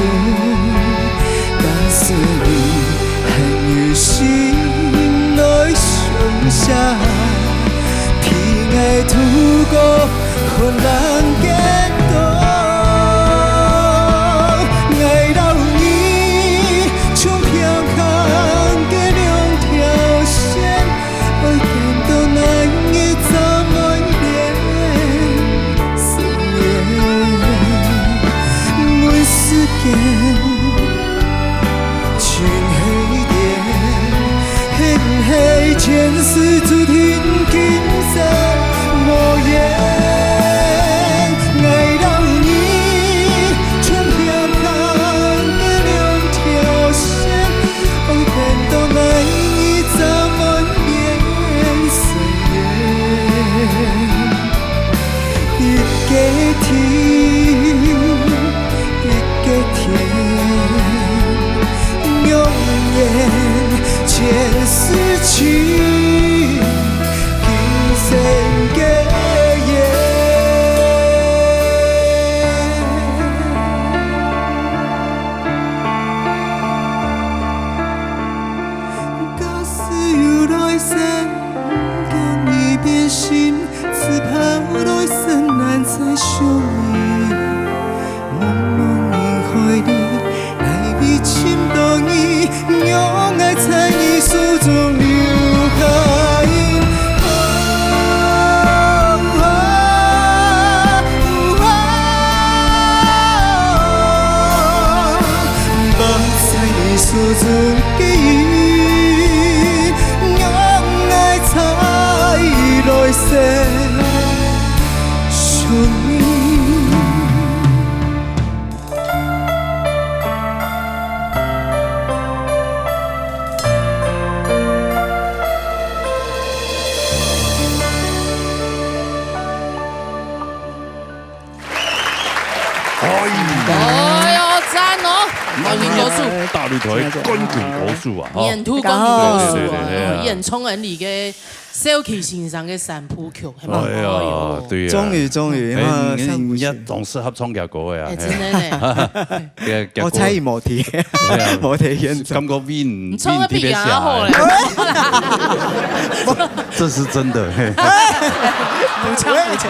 但是你還有心來想下，陪𠊎度過 困難个冬，𠊎摎你像平行个兩條線，愛行到哪一站愛變思念。問世間 情係電，係毋係前世注定今生無緣？𠊎摎你像平行个兩條線，愛行到哪一站愛變思念。 一个天，一个天，永遠前世情，今生个緣。 假使有來生，毋驚你變心，只怕來生難再相遇。茫茫人海裡，愛尋到你，讓𠊎在你手中留下印。啊，啊，啊，啊。 放在你手中个印，讓𠊎在來世想你。 哎喲，讚哦！冠軍歌手。大陸台的冠軍歌手啊，吼。年度冠軍歌手啊，對，對，對，對，對啊。煙腸恩俚个小奇先生个三部曲，係嘛？哎呀，哎喲。對呀。終於，終於，哎，啊，你，你也當適合唱這歌个啊，哎，真的呢。嘿。這，這歌。我猜伊無聽，對啊。無聽現場。感覺Win，你唱个比佢還好嘞。Win特別想哎。這是真的，嘿。補槍，補槍。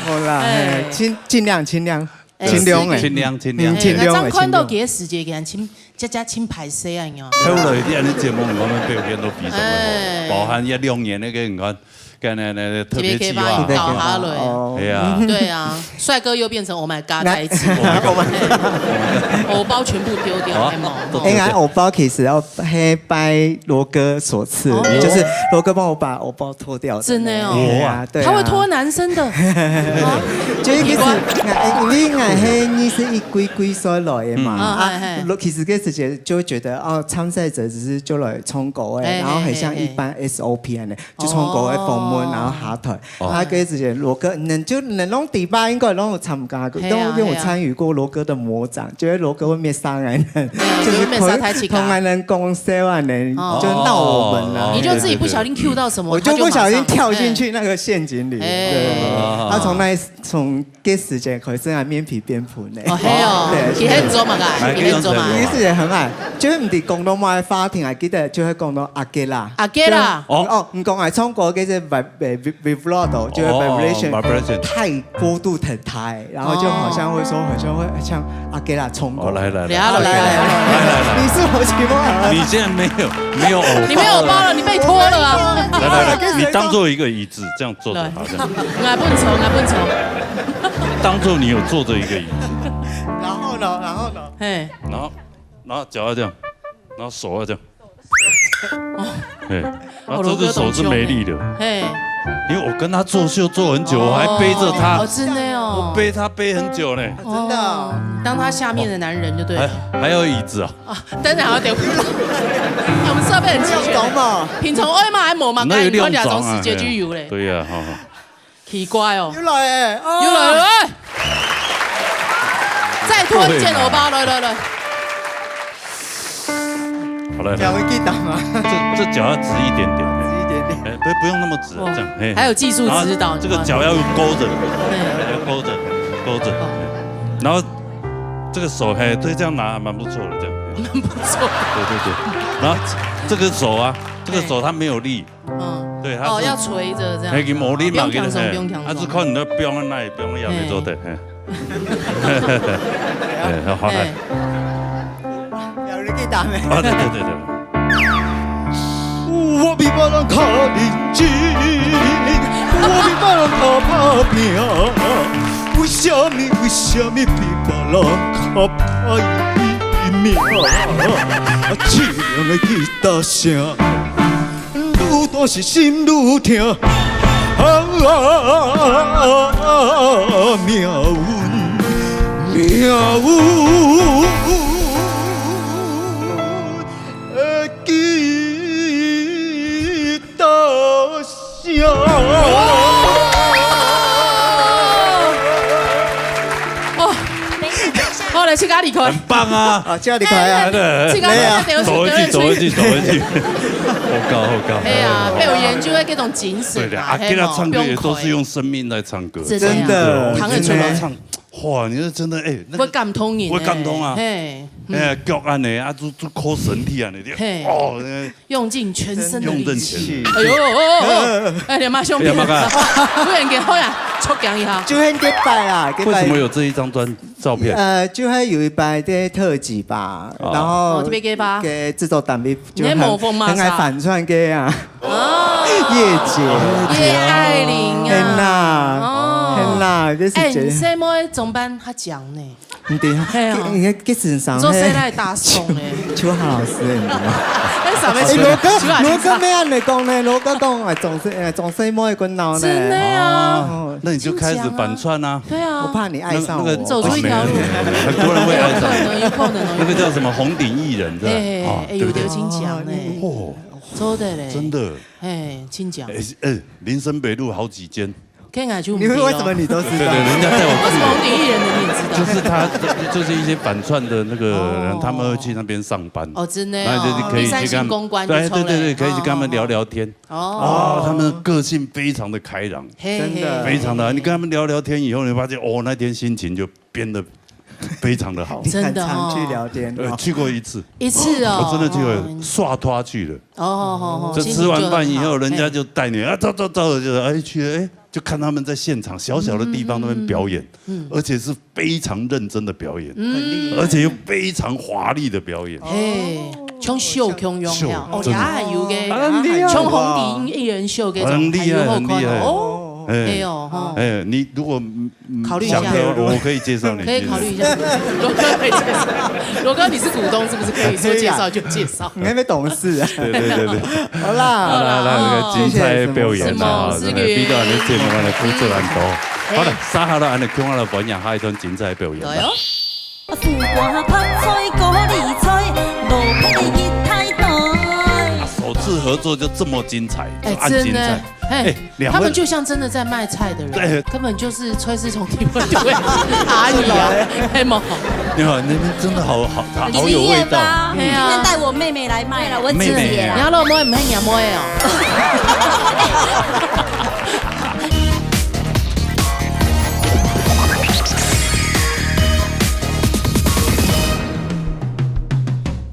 好啦，哎。嘿，盡，盡量，盡量。 哎，盡量欸。盡量，盡量。嗯，盡量欸，哎，那這樣看到盡量。幾个時節，給人請，佳佳請歹勢啊，你哦。後來你安尼節目，我們表現都非常的好，哎。包含一兩年那個，你看，跟那，那，那特別計劃。特別計劃搞哈了。哦。哎呀。對啊，帥哥又變成Oh my God在一起。那，Oh my God。哎，偶包全部丟掉，好啊。哎，毛。應該偶包其實要，嘿，拜羅哥所賜，哦。就是羅哥幫我把偶包脫掉的。真的哦。哎呀，對啊。他會脫男生的。啊？就是其實，奇怪。𠊎，因為𠊎係二十一幾，幾歲來的嘛，嗯。啊，嗯，嘿，嘿。其實該時節就會覺得，哦，參賽者只是就來唱歌的，哎，然後很像一般，嘿，嘿，嘿。S O P恁樣，就唱歌的訪問，哦。然後下台。哦。啊，該時節羅哥，恁樣就恁樣攏知吧，應該攏有參加過，嘿啊，都有參與過羅哥的魔掌，嘿啊。就是羅哥會滅殺人，對啊，就是就會滅殺大家。同，同人講笑恁樣，哦。就鬧我們啊。哦。你就自己不小心Q到什麼，我就不小心跳進去那個陷阱裡。他就馬上，哎。對。哦。他從那一從該時節開始，啊，面皮變薄呢。哦，嘿哦，對，佢很做麼个？哎，佢很做麼个？其實也很矮，就是你講到麼个話題，還記得就會講到阿吉啦。阿吉啦。哦。哦，你講啊，唱歌該些vib-，vib-，vibrato，就是哦，vibration，vibration。太過度很大欸，然後就好像會說，哦。好像會像阿吉啦唱歌。哦，來，來，來。來啊，來啊，來啊。來，來，來。你是我期望啊。你現在沒有，沒有偶包了。你沒有偶包了，你被拖了啊。來，來，來，你當做一個儀 子，這樣坐著，來。好，這樣。𠊎分坐，𠊎分坐。當做你有坐著一個椅子。然後呢？然後呢？嘿。然後，然後腳要這樣，然後手要這樣。哦。嘿，然後這隻手是沒力的。哦，羅哥懂胸欸。嘿。因為我跟他做秀做很久，哦。我還背著他。哦，真的哦。我背他背很久呢。真的哦。哦，當他下面的男人就對了。還，還有椅子啊。 啊，等等，還要點。我們設備很齊全。有懂嗎？平常愛嘛還無嘛，那有該你看起來從時節就有嘞。對呀，好，好。奇怪哦。又來欸，哦。又來了欸。再拖一件歐巴，來，來，來。好了。腳會記得嗎？這，這腳要直一點點。直一點點。哎，不，不用那麼直啊，哦，這樣，嘿。還有技術指導，然後這個腳要勾著，嘿。要勾著，勾著，哦。然後 這個手，嘿，對，這樣拿還蠻不錯的，這樣。蠻不錯。對，對，對。然後這個手啊，這個手它沒有力。嘿。嗯。對，它是，哦，要垂著這樣。嘿，佢無力嘛，不用強鬆，佢就，嘿，不用強鬆。它是靠你的，不用那裡，不用壓力做的，嘿。嘿。嘿，好，好，來。嘿。有人去打咩？啊，對，對，對，對。 我比別人較認真，我比別人較拍拚，為什麼，為什麼比別人較歹命？啊，淒涼的吉他聲，愈彈是心愈疼。啊，命運，命運。 吉他聲。哦。好，來，請大家離開。很棒啊。啊，請大家離開啊。哎，請大家離開，走回去，走回去，走回去。好高，好高。哎呀，表演就會這種精神啊，對的，阿吉拉唱歌也都是用生命在唱歌。嘿，真的。真的，唐人唱歌。哇，你是真的，哎，那個會感動人，會感動啊。嘿。 哎，腳恁樣啊，就，就靠身體恁樣，嘿。哦，那用盡全身的力氣。用盡全身。哎呦，哦，哦，哦，哎，你媽兄弟，哎呀，媽呀。忽然間，好呀，抽獎一下。就很失敗啦，失敗。為什麼有這一張專，照片？呃，就還有一擺的特輯吧，哦。然後哦，特別給吧。給製作單位就很，你在模仿嗎？很愛反串个啊。哦。葉姐。葉愛玲啊。很啦，哦。很啦，就是哎，覺得你細妹裝扮較靚呢。 毋對，係啊。佢，佢，佢身上做事來打爽欸。秋華老師欸，你知道嗎？哎，啥物？哎，羅哥，秋華先生。羅哥沒恁樣講呢，羅哥講，哎，總是，哎，總是莫會滾腦呢。真的啊。哦，那你就開始反串啊。真假的？對啊。我怕你愛上我。那，那個，走出一條路。沒有，沒有，沒有，很多人會愛上。有可能哦，有可能哦。那個叫什麼紅頂藝人，是吧？哎，哦，哎，對不對？有得金獎呢。哦，做得嘞。真的。哎，真假。哎，哎，林森北路好幾間。看起来就你为什么你都知道？对对，人家带我去的。为什么我们艺人的你也知道？就是他，就是一些反串的那个人，哦。他们会去那边上班。哦，真的哦。那就是可以去跟他们，第三性公关就出来。对对对对，可以去跟他们聊聊天。哦。哦，他们个性非常的开朗，嘿，真的。嘿。非常的，你跟他们聊聊天以后，你会发现，哦，那天心情就变得非常的好。你很常去聊天哦。真的哦。呃，去过一次。一次哦。我真的去过，哦。刷拖去了。哦，哦，哦，这吃完饭以后，心情就很好，人家就带你，嘿。啊，走，走，走，就，哎，去了，哎，就看他们在现场小小的地方那边表演，嗯，嗯。而且是非常认真的表演，嗯。而且又非常华丽的表演。嘿，像秀共样秀，哦，真的。也有个，啊，很厉害。像红顶艺人秀个，很厉害，还有好看哦。很厉害。哦，哎。哎哟，吼。哎，你如果，嗯，考虑一下。想的，我可以介绍你去。可以考虑一下。罗哥可以介绍。罗哥，你是股东，是不是可以说介绍就介绍？你还没懂事啊。对对对对。好啦，好啦，好啦，好啦。那个精彩表演啊，谢谢，什么？是个，对，比到你节目上来，鼓掌很多。好了，哎。接下來，俺们共下來分享下一段精彩表演吧。對哦。苦瓜、白菜、高麗菜，蘿蔔一大堆。首次合作就這麼精彩，哎，按精彩。真的，嘿。哎， 兩位，他們就像真的在賣菜的人，對。根本就是菜市場地方就會阿姨啊，是吧？嘿嘛。你好，那邊真的好，好，好有味道。你今天帶我妹妹來賣了，我姐姐啊。妹妹啊。你要讓我妹妹，你要妹哦。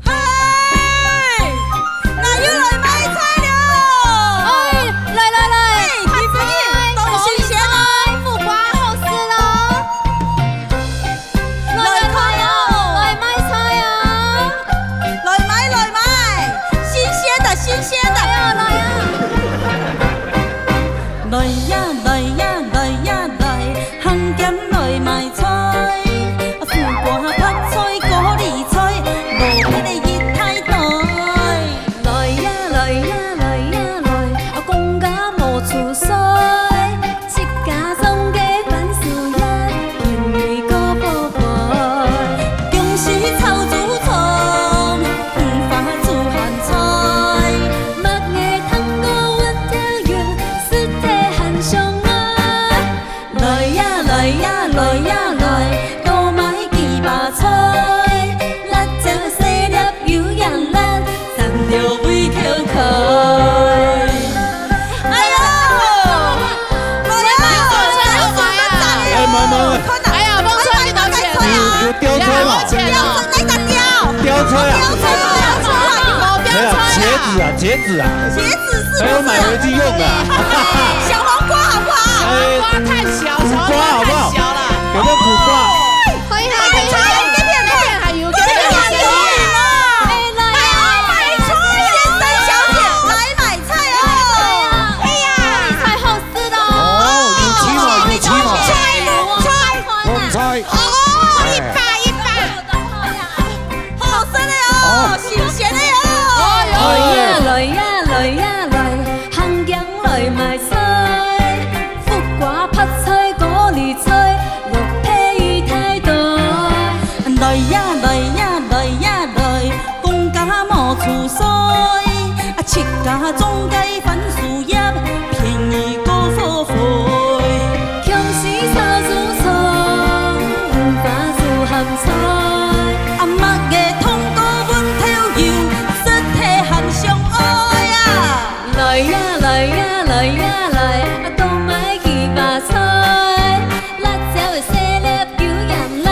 嗨！ 𠊎又來賣菜了！哎，來來來，哎，白菜，你這個當新鮮哦！苦瓜好食哦！來看哦！來賣菜啊！來買，來買，新鮮的，新鮮的！來啊，來啊！來呀，來呀，來呀，來，行兼來買菜，苦瓜、白菜、高麗菜，蘿蔔一大堆。 來呀，來呀，來呀，來，啊，公家無出衰，自家種个番薯葉，便宜過好買。薑絲炒豬腸，黃花煮鹹菜，蜜月糖果搵頭油，食忒還想愛。 來呀，來呀，來呀，來，多買幾把菜，辣椒細粒有鹹辣，煠了胃口開。哎喲，哎喲，哎，慢慢來。哎呀，放出來一刀錢啊！有，有吊車嗎？要錢哦。吊車啊？吊車啊？吊車啊？沒有，鞋子啊，鞋子啊。鞋子 是不是啊？還有買回去用的啊。小黃瓜好不好？哎，小黄瓜太小，小黃瓜太小了。苦瓜好不好？有沒有苦瓜？可以啦，可以啦，這片還有，這片還有。哎，來啊，買菜啊！先生小姐來買菜哦。哎呀，菜好吃的哦。哦，有機會，有機會。菜，菜，菜。哦，一把，一把。 好食个哦，新鮮个哦。來呀，來呀，來呀，來，行兼來買菜，苦瓜、白菜、高麗菜，蘿蔔一大堆。來呀，來呀，來呀，來，公家無出衰，啊，自家種个番薯葉，便宜過好買。薑絲炒豬腸，黃花煮鹹菜，啊，蜜月糖果搵頭油，食忒還想愛啊！來呀，來呀，來呀，來，啊，多買幾把菜，辣椒个細粒有鹹辣，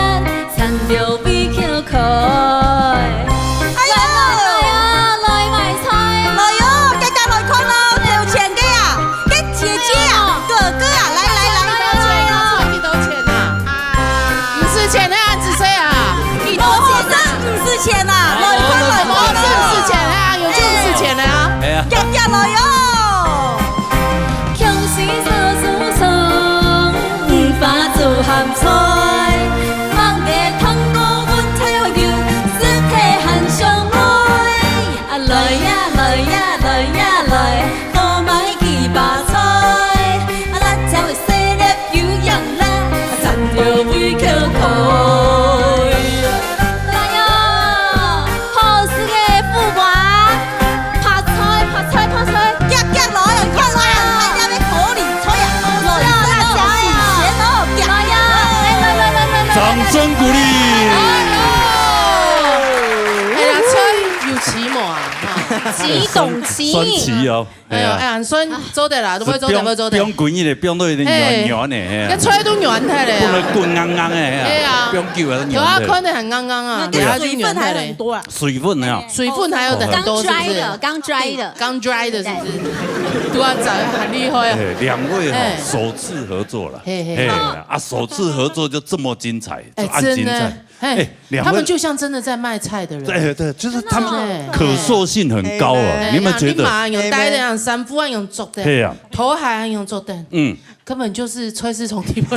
煠了胃口開。哎喲！來啊，來啊，來買菜啊！來喲，大家來看啊！鼓勵。哎呀，吹有奇魔啊，哈。奇懂奇。神奇哦。哎呦，哎呀，算做得啦，都會做得，會做得。不用滾一點，不用都有點軟軟的，哎呀。該吹都軟開了呀。不能滾硬硬的，哎呀。哎呀。不用久了，軟的。頭下看得很硬硬啊，那个水分還很多啊。水分啊。水分還有很多，是不是？剛dry的，剛dry的。剛dry的，是不是？都要長得很厲害啊。哎，兩位哈，哎。首次合作了。嘿，嘿。哎，啊，首次合作就這麼精彩，哎，就按精彩。真的。嘿，哎，兩位他們就像真的在賣菜的人。對，對，就是他們真的哦。可塑性很高啊，哎。你有沒有覺得？哎，你馬上用戴的，哎。像衫褲啊，用著的，對啊。頭還用著的，嗯。根本就是菜市場裡面的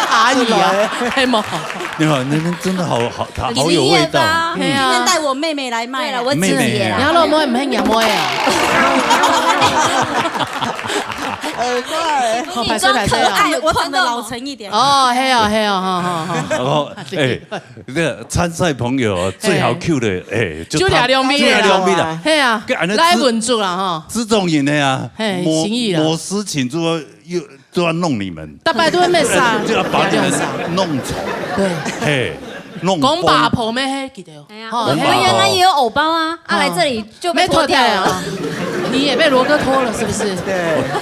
阿姨啊，是咯。係無？你好，那邊真的好，好，好有味道。你今天吧，嗯。今天帶我妹妹來賣啊。對了，我姐姐啦。妹妹啊。你老妹毋係阿妹啊？呃，對。好，歹勢，歹勢啊。我長得老成一點。哦，係哦，係哦，好，好，好。然後，哎，這個參賽朋友哦，最好Q的，哎，就他，就這兩位啦。就這兩位啦。係啊，該恁樣子，來穩住了哈。這種人的啊，嘿，摩-，心意啦。摩斯請就要，又，就要弄你們。大家都會滅殺，就要把你們弄醜。對。嘿，弄崩。講八婆咩？嘿，記得哦。哎呀，吼，我們原來也有偶包啊，啊，來這裡就被脫掉了。沒脫掉啊。你也被羅哥脫了，是不是？對。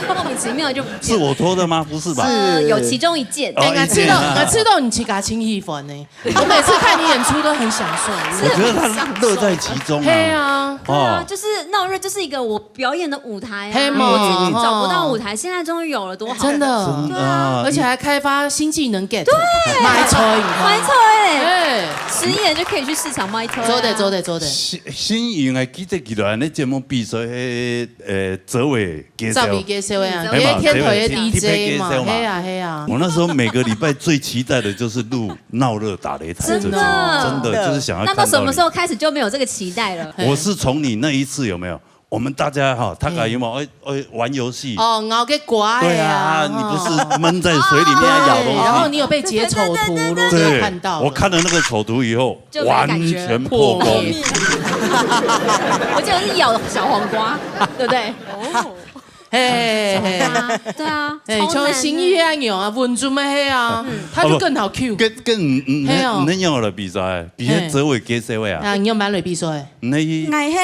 莫名其妙就不見了。是我脫的嗎？不是吧？呃，有其中一件。哦，哎，我知道，一件啊。我知道你自家真喜歡呢。我每次看你演出都很享受。我覺得他樂在其中啊。嘿啊。對啊，哦。就是鬧熱，就是一個我表演的舞台啊，嘿嘛，我自己找不到舞台，吼。現在終於有了，多好。真的。對啊。真的啊。而且還開發新技能，get。對。賣菜，你看。賣菜欸。哎。十一點就可以去市場賣菜啊。做得，做得，做得。新，新穎欸，記得記得，恁呢節目比賽，嘿，呃，哲偉 介紹。哲偉介紹的啊，嗯，哲偉。你係天台的D J嘛，嘿嘛，哲偉，特別介紹嘛。嘿啊，嘿啊。我那時候每個禮拜最期待的就是錄鬧熱打擂台這集，真的。真的，就是想要看到你。那到什麼時候開始就沒有這個期待了？我是從你那一次有沒有？我們大家哈，大家有沒有，哎，哎，玩遊戲？哦，咬个瓜的啊，對啊，你不是悶在水裡面要咬東西？哦，然後你有被截醜圖，對，對，對，對，對，對。我有看到。對，我看了那個醜圖以後， 就沒感覺。完全破功。破滅。我記得是咬小黃瓜，對不對？哦。嘿，嘿，嘿。對啊，對啊，哎，超難的。像新意遐樣啊，穩住咩嘿啊，嗯。他就更好Q。哦，不，跟，跟，嗯，嘿哦。你，你有來比賽，比賽哲偉介紹的啊。嘿。啊，你有買來比賽？你，𠊎係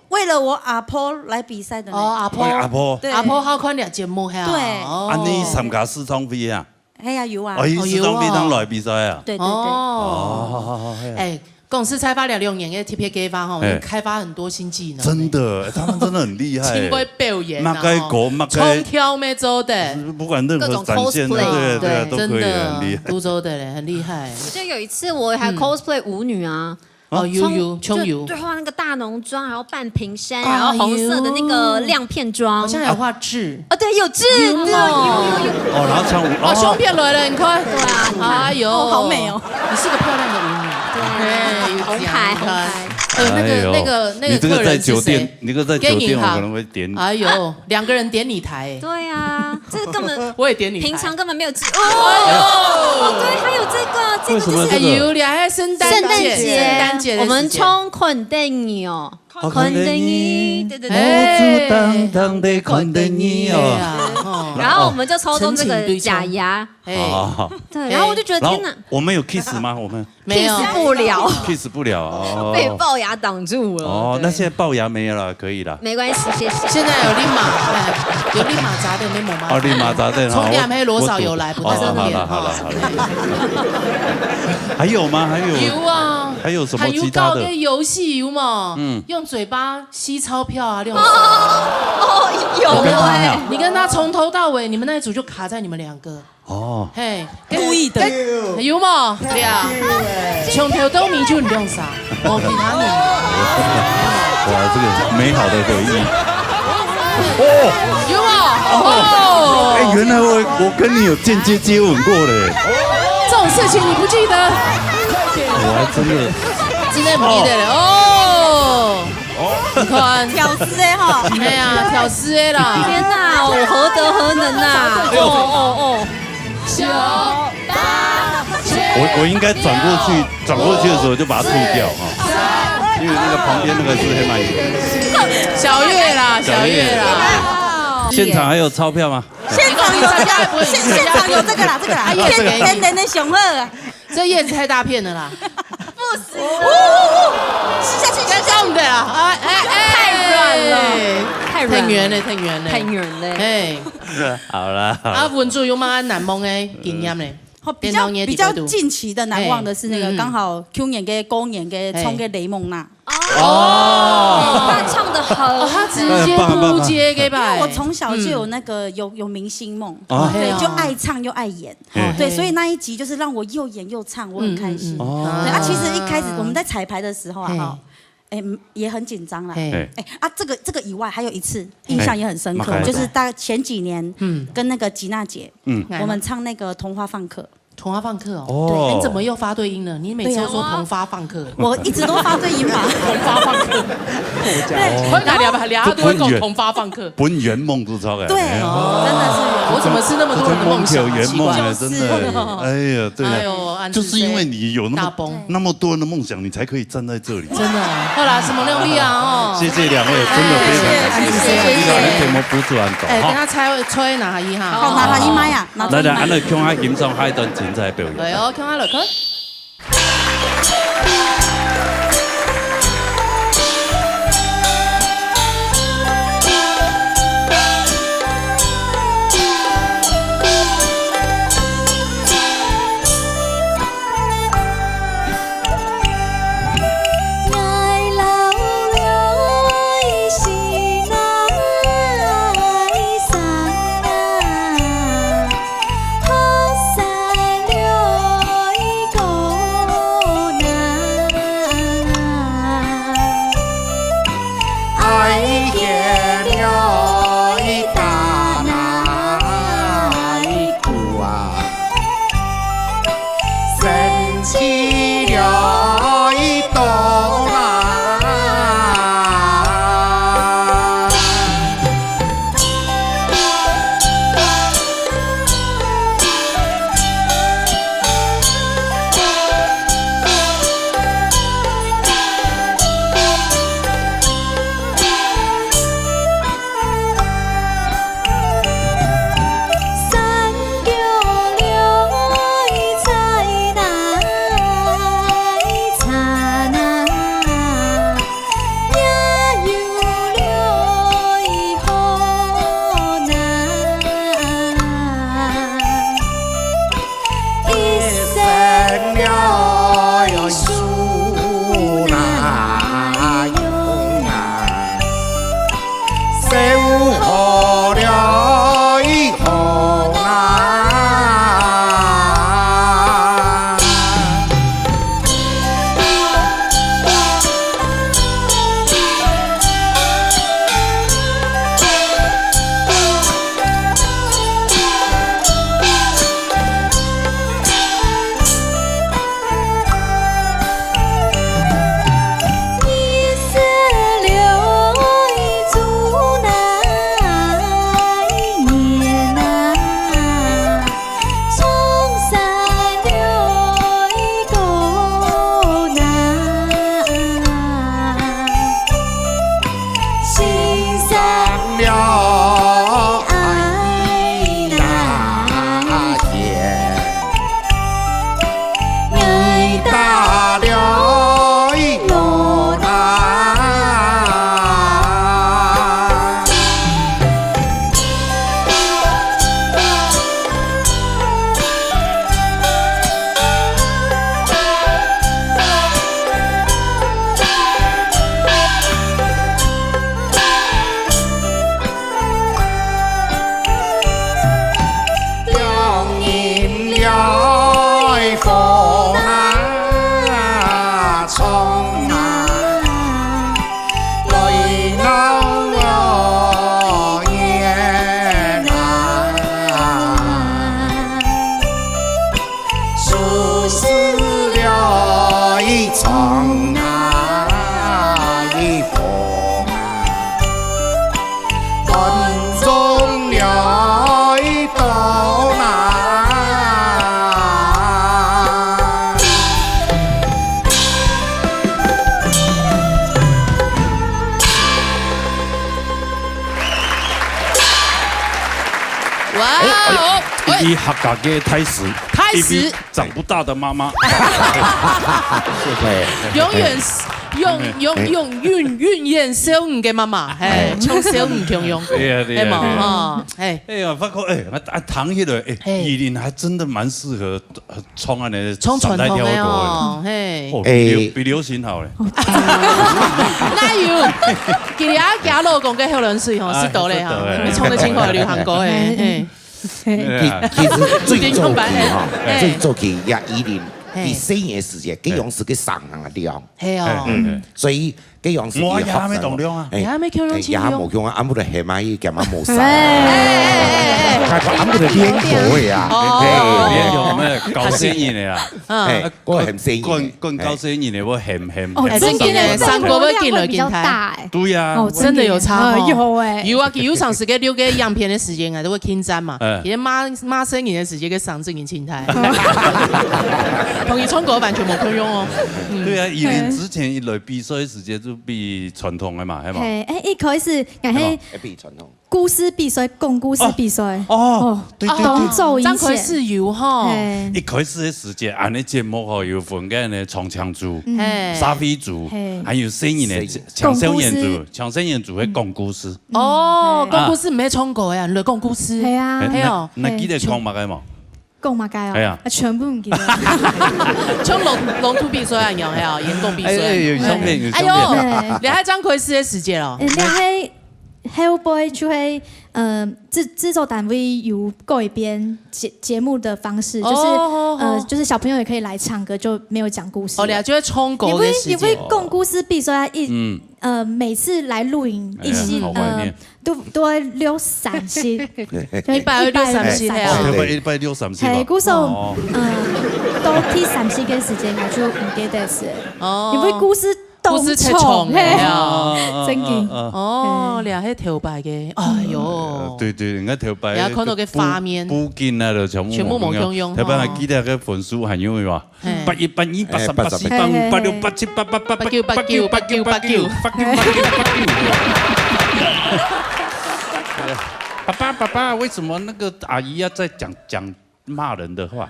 為了我阿婆來比賽的呢。哦，阿婆。為阿婆。對。阿婆好看這節目嘿啊。對。哦。啊，你參加市場杯啊？ 哎呀，有啊。哦，佢市場杯當來比賽啊？對，對，對。哦。哦，好，好，好，嘿。哎，公司開發了兩年的特別計畫吼，嘿。開發很多新技能。真的，他們真的很厲害。真會表演啊，麼个歌，麼个，唱跳乜做得。不管任何展現，各種cosplay。對，對，對，都可以，真的，很厲害。都做得嘞，很厲害。我記得有一次我還嗯。cosplay舞女啊， 哦，有，有，就，就有。對，畫那個大濃妝，然後半屏山，啊，然後紅色的那個亮片妝。有。好像還有畫痣。啊，對，有痣，有嗎？對，有，有，有。哦，然後穿舞，哦，哦。胸片來了，你看。對啊，你看。哎呦。哦，好美哦。你是個漂亮的舞女。對啊，哎，有講，紅牌，你看。紅牌。哎呦，那個，哎呦，那個，那個你這個在酒店，客人是誰？你這個在酒店，我可能會點你。電影行。哎呦，兩個人點你台。對啊。 這個根本我也點你台。平常根本沒有記-，哦，哎呦。哦，對，還有這個，這個就是為什麼這個？哎呦，你還聖誕節，聖誕節，聖誕節的時間。我們唱看電影哦，哦，看電影，看電影。對，對，對。哎。我就當當地看電影哦。對啊，吼。然後我們就抽中這個假牙。陳情對唱。哎。哦。對，然後我就覺得，然後天哪。我們有kiss嗎？我們 沒有。kiss不了。kiss不了，哦。被暴牙擋住了，哦，對。那現在暴牙沒有了，可以了。沒關係，謝謝。現在有綠馬，哎，有綠馬閘的，你無嘛？哦，綠馬閘的，好，重點還有羅少有來，我，不是重點。哦，好了，好了，好了。還有嗎？還有？有啊。還有什麼其他的？還有搞个遊戲有嗎？嗯。用嘴巴吸鈔票啊，那種。哦，哦，有欸。我跟他一樣。你跟他從頭到尾，你們那一組就卡在你們兩個。 哦。嘿，故意的。跟，有無？對啊。從頭到尾就兩儕，無其他人。哇，這個美好的回憶。哦。有無？哦。哎，原來我，我跟你有間接接吻過嘞。這種事情你不記得？我還真的。真的不記得了。哦。 你看。挑事的吼。哎呀，挑事的啦。天哪，我何德何能啊！哦，哦，哦。我，我應該轉過去，轉過去的時候就把它吐掉哈，因為那個旁邊那個是黑曼魚。小月啦，小月啦。現場還有鈔票嗎？現場有這個，現，現場有這個啦，這個啦，哎呀，這個。天，天然的雄厚啊。这叶子太大片了啦。不行，吃下去，吃下去。太重的啦，哎，哎，哎。太软了，太软了。太圆了，太圆了。太圆了。哎。好啦，好啦。啊，文竹有無難忘个經驗呢？好，比較，電腦業底背肚。比較近期的難忘的是那個，嘿。嗯，嗯。剛好舊年个過年个，嘿。唱个《檸檬》啦。哦。他唱得很好。哦，他直接撲街个吧？因為我從小就有那個，嗯。有，有明星夢，哦。對，就愛唱又愛演。 嗯。对，所以那一集就是让我又演又唱，我很开心。嗯，嗯，嗯。哦。对，啊，其实一开始我们在彩排的时候啊，嘿。哈，哎，嗯，也很紧张啦。嘿。哎，啊，这个，这个以外还有一次印象也很深刻，嘿。就是大概前几年，嗯。跟那个吉娜姐，嗯。我们唱那个《桐花放客》。桐花放客哦。哦。对。哎，你怎么又发对音了？你每次都说桐花放客。对啊。我一直都发对音吧。桐花放客。对。我哪里啊？两个都会讲桐花放客。 本圓夢都出來。對，哎呀，真的是圓夢。我怎么吃那么多人的夢想啊？奇怪。圓夢啊，真的。就是。哎呀，對啊。哎呦，就是因為你有那麼，大崩。那麼多人的夢想，你才可以站在這裡。真的，好啦，什麼努力啊，哦。謝謝兩位，真的非常感謝。謝謝，謝謝。你把那題目補出來，哎，哈。等下猜，猜哪一哈？好，哪一麥啊？哪一麥？來，來，俺來看下欣賞下一段精彩表演。對哦，看下落去。哇哦！一位合格个大使，大使一位長不大的媽媽。哎，永遠永永永永遠永遠少女个媽媽，嘿，像少女共樣，對啊對啊係無對啊吼，嘿，哎呀，發覺哎，啊啊，聽起來哎，嘿依琳還真的蠻適合呃唱恁呢唱傳統个三代調歌的。哦，嘿，哦，哎比流比流行好嘞。哪有？今日阿家老公个後人水吼，哎是多嘞哈是多嘞，你唱得清楚流行歌哎，嘿。其其實最早期哈，哎最早期呀，依琳，哎佢細个時節，佢樣式个聲音啊亮，嘿哦，嗯，所以佢樣式我也還沒佢學生懂亮啊哎你還沒共樣哎也無共啊，俺們的黑馬一點啊無啥，哎哎哎哎看過俺們的邊頭呀，哦哎你有沒有搞生意的啊？嗯哎，我很生意灌灌高生意的，我很很哦，哎真的耶，真的耶上过量会比较大哎。对呀哦，真的有差哦哎有哎。有啊，有常时个六个样片的时间啊，都会紧张嘛。嗯其实马马生人的时间跟上正人青苔，同你唱歌完全无共样哦。對啊，依琳之前一來比賽時節就比傳統个嘛，係嘛？嘿，哎，一開始，哎，嘿，哎，比傳統。故事比賽，講故事比賽，哦，對對對，當早以张奎前，是有吼，嘿一，開始个時節，恁呢節目吼有分个呢唱腔組、嘿，沙飛組嘿，還有細人的細人青少年講故組，青少年組會講故事。哦，嘿講故事毋係唱歌呀，來講故事。係啊，哎嘿哦那那記得講麼个無？講麼个哦？哎呀啊，全部毋記得。像龍龍圖比賽一樣，係啊，演講比賽。哎，有相片，有哎相片。呦，你還張奎斯的時節哦。哎，那還後背就會，呃，製製作單位有改編節節目的方式，就是哦呃，就是小朋友也可以來唱歌，就沒有講故事。哦，你還就會唱歌因為的時因為節。講故事比賽啊，一嗯，呃每次來錄影一哎呀起呃好懷念都都會錄三十，一百二六三十係啊哦，一百一百六三十嘿，吧。故事哦呃到第三十个時間，我就毋記得係，哦因為故事故事太重，重了嘿哦真緊。嗯哦，你還係頭擺个，哎呦，對對，你看頭擺，你還看到个畫面布布景啊，就全部全部無共樣頭擺還記得个分數還有無？嘿八一、八二、八三、八四、八五、八六、八七、八八、八八、八九、八九、八九、八九。八九、八九、八九。爸爸，爸爸，為什麼那個阿姨要再講講罵人的話？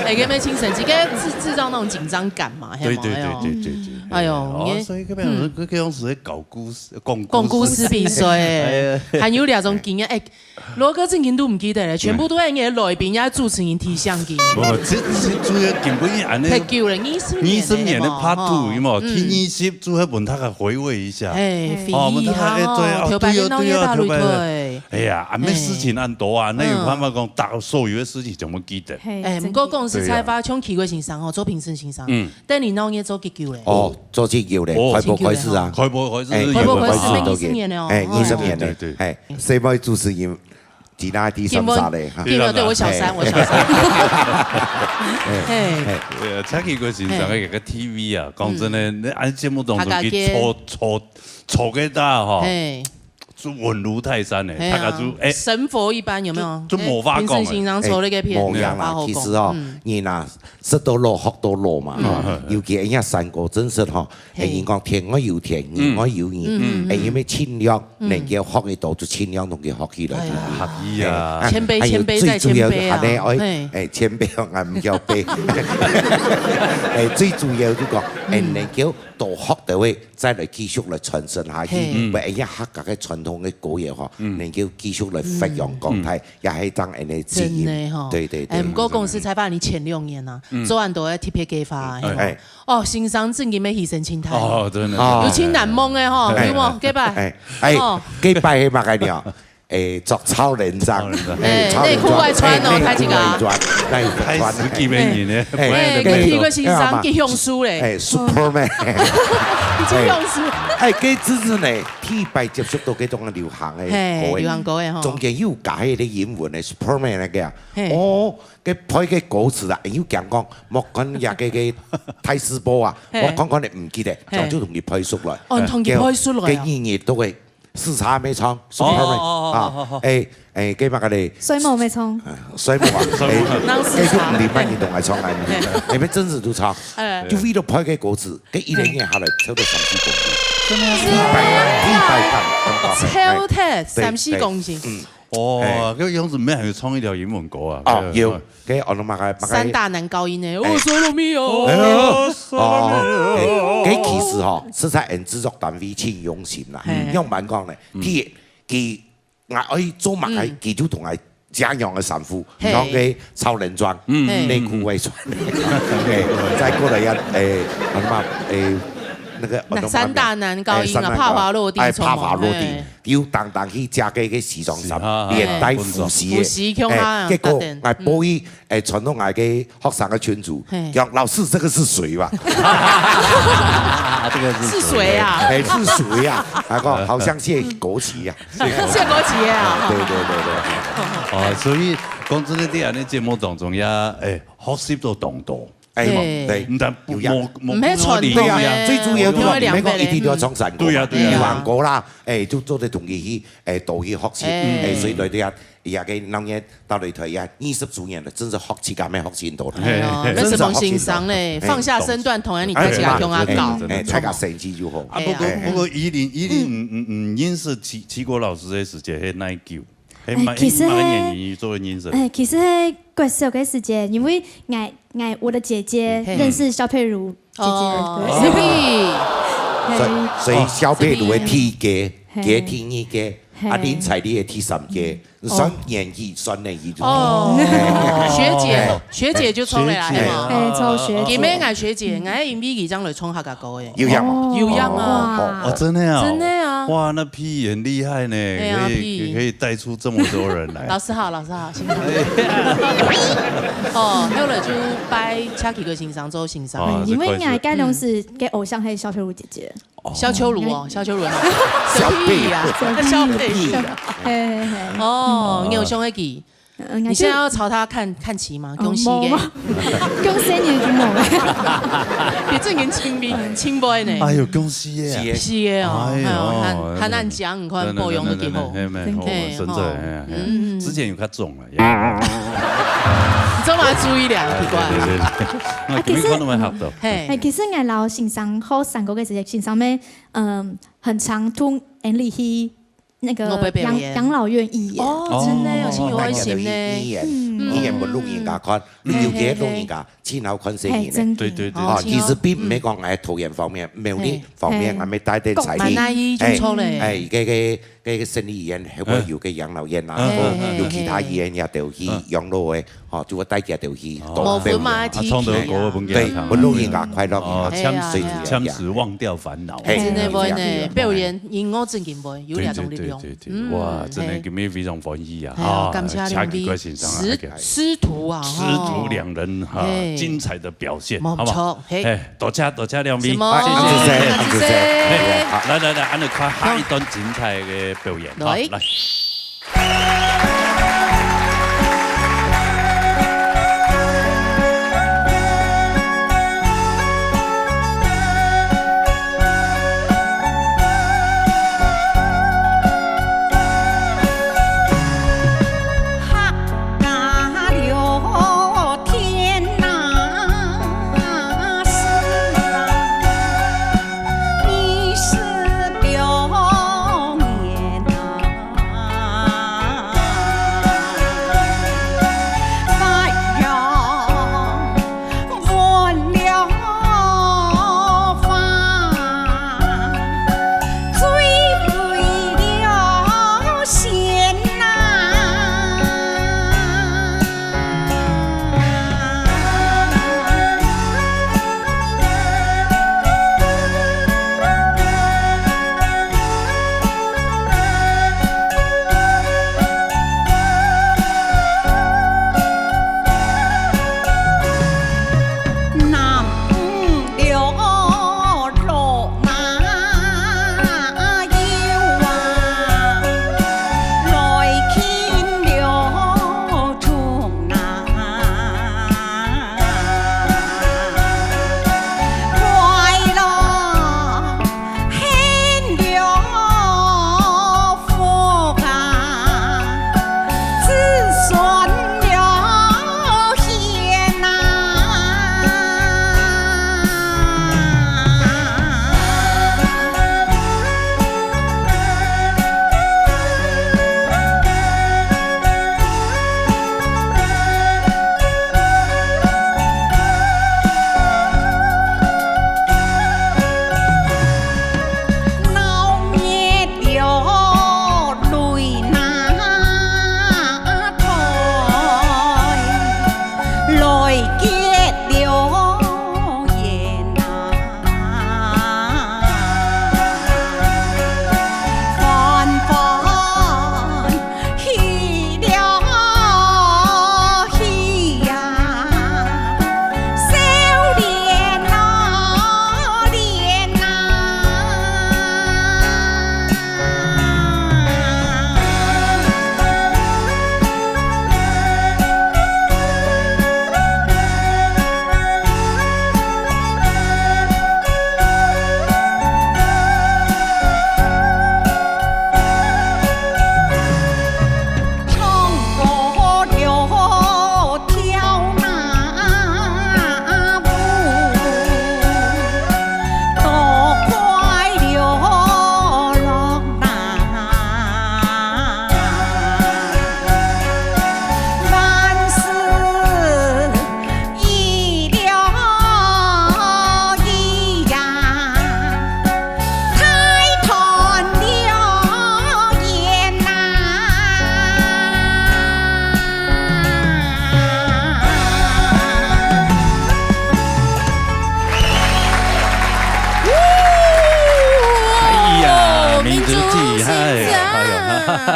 哎，有沒有精神？這個製製造那種緊張感嘛，對係嘛哎呦對對對對對。哎呦哦你所以這邊有這個樣子在搞故事，講講故事比賽，哎還有兩種經驗，哎，羅哥正經都毋記得咧，全部都係你个來賓呀主持人提醒佢。不，這這主要根本係恁呢太久了，二十年了，二十年的係無 part two，有無？嗯第二集就係問大家回味一下。哎，回哦，憶一下哦，我們大家哎對啊頭擺个對啊鬧熱大擂對啊頭擺台。哎呀，啊，恁事情恁多啊，那有辦法講大所有的事情全部記得。嘿哎，毋過講實在話，像奇怪先生吼，周平生先生，嗯，等你鬧熱做幾久咧？哦，做真久咧，哦開播開始啊，開播開始哎開播開始開播開始二十年了哦哎，二十年對咧對，哎，細妹主持人，今仔第三集咧，哈。聽了對我小三，我小三。嘿，呃，蔡奇怪先生个一個T V啊，講真的，那按節目當中去坐坐坐个大哈，嘿，就穩如泰山呢，嘿啊大家就哎，神佛一般，有沒有？就就無話講了平生先生坐那個片，哎無樣啦好好講其實哦嗯你若食到老學到老嘛，哈嗯尤其人家三國真實吼，嘿人講天外有天，人外有人，嗯哎，因為盡量能夠學得到就盡量同佢學起來。哎呀合意啊，謙卑還有謙卑再最主要謙卑啊係呢，嘿哎，哎，謙卑哦，俺毋叫卑。哎，最主要就講，哎，能夠多學到位，再來繼續來傳承下去嘿，把哎呀客家个傳統个歌謠吼，能夠繼續來發揚光大，也係當恁个責任。真的吼，對對對哎，。毋過講實在話，你前兩年啊，做恁多个特別計劃，嘿哎，哦，先生正經要犧牲盡大。哦，真的，哦有盡難忘的吼，哎有無？該擺，哎哎哦，該擺係麼个呢？哎，著超人裝，超人裝哎超人裝內褲愛穿哦哎大家內褲愛穿，那一開始見面人呢，哎哎，對奇怪先生，吉祥書咧，哎，Superman，吉祥書。哎，該真正呢，第一擺接觸到這種流行的嘿，歌流行歌的吼。中間又加一個英文的 Superman那個啊，嘿哦，該配个歌詞啊，又講講，莫看呀，該个大字報啊，嘿我看看你毋記得，嘿早就同佢配熟了。哦，同佢配熟了哦該日日都會時差沒唱，Superman 哦哦哦哦啊，哎哎，該麼个咧？睡目沒衝，睡目啊，哎，人時差該就毋係半夜同佢唱啊，哎，該真實都唱，哎就為了配个歌詞，該一連年下來，超過三四公斤，一百一百磅，超忒三四公斤。嗯，哦，哎。該樣子，你們還有創一條英文歌啊？哦，有，該个，該个，三大男高音呢？哎。哦，所以咯，咪哦。哎呦，哦，哎，該其實吼，實在𫣆製作單位盡用心啦。嘿。仰般講呢？嗯。佢，佢，𠊎愛做麼个，嗯。佢就同𠊎這樣个衫褲，嘿。像該超人裝，嗯。嘿。內褲會穿。哎，再過來呀，哎，什麼，哎，那個，那三大男高音啊，哎，三大男高音，怕滑落地，哎，怕滑落地。哎。 又當當去借該个西裝衫，是啊，連帶護膝个。護膝共下，哎，結果，共下，𠊎報去，哎，傳到𠊎个學生个群組，嘿。講：「老師，這個是誰吧？」啊，這個是誰？是誰啊？哎，是誰啊？還講好像是國旗啊。是國旗啊。哎，對，對，對，對。哦，所以講真个，在恁呢節目當中呀，哎，學習到當多。 哎，對。對。毋但毋，有影。無，無，毋係傳統个，對啊，最主要就係，毋係講一定都愛唱山歌嘛，對啊，對啊。有行歌啦，哎，就做得同佢去，哎，多去學習，哎。哎，所以對，對啊，也个鬧熱到來台呀，二十週年了，真是學習感，學習很多了。哎喲，真是學習很多。那什麼欣賞嘞，哎，放下身段，同樣你大家共下搞。哎，哎，大家成績就好。啊，不過，哎呀。不過，一零，一零，嗯，嗯，嗯，認識齊，齊國老師个時間，係哪久？ 哎，哎，其實，係麼个原因做个認識？哎，其實係國小个時節，因為𠊎，𠊎，我的姐姐，嗯。認識蕭佩茹姐姐。哦，對。所以，嘿。所以，所以蕭佩茹个第一个，嘿。佢个第二个，嘿。啊，林采莉个第三个，嗯。算年紀，哦。算年紀就。哦。嘿。學姐，哦。學姐就出來了，學姐。係嗎？哎，做學姐。佢乜𠊎學姐，𠊎因為佢正來唱客家歌个。 有影無？哦。有影啊。哇。哦，真的啊。真的啊。哇，那P很厲害呢，哎呀，可以，P。可以帶出這麼多人來。老師好，老師好，先生。哎。哦，後來就拜車啟貴先生做先生。哦，嗯，因為𠊎該當時个偶像係蕭佩茹姐姐。哦。蕭秋茹哦，蕭秋茹哦。小屁啊。小屁。小屁啊。嘿，嘿，嘿。哦，嗯。你有想愛記？ 呃，你現在要朝他看，看齊嗎？哦，恭喜耶。無，無。恭喜你已經無了。你正經清明，清杯呢。哎喲，恭喜耶。是耶。是耶哦，哎喲，哎喲，還，還恁講，你看保養得幾好。真的，真的，真的，真的，嘿，嘿，嘿，真的，嘿，嘿。嗯。之前有較重了，呀。你這麼注意咧，奇怪。對，對，對。啊，其實，那今天看到沒好的。嘿。哎，其實𠊎摎先生學唱歌个時節，先生乜，嗯，很常同𫣆俚去 那個我會表演。養，養老院義演。哦，真的哦，哦，真有愛心呢。哦，醫院，嗯。醫院分老人家看，嗯。尤其老人家盡好看細人呢。嘿，真的。對，對，對。哦，哦，其實並毋係講𠊎桃園方面，苗栗方面，嘿。𠊎乜帶等在地。嘿。滿哪醫就錯了。哎，哎，該個，該個省立醫院，還會有個養老院啊，嗯。哦，嘿，嘿，有其他醫院也都有去養老的。嘿。嗯。 哦，就會帶佢兜去哦。多表演。無分嘛，啊，唱得歌分佢對，聽。分老人家快樂。哦，哎呀，哎呀。暫時，暫時忘掉煩惱。嘿，真的會呢，對，對，對。表演音樂正經會有這種力量。對，對，對，對，對。嗯，哇，真的，嘿。今日非常歡喜啊，哎呀，啊，感謝兩位，師，師徒啊，師徒兩人哈，嘿。精彩的表現，無錯，好不好？嘿。哎，多謝，多謝兩位，什麼？謝謝，謝謝，謝謝。哎，來，來，來，恁樣看下一段精彩的表演，好，來。來。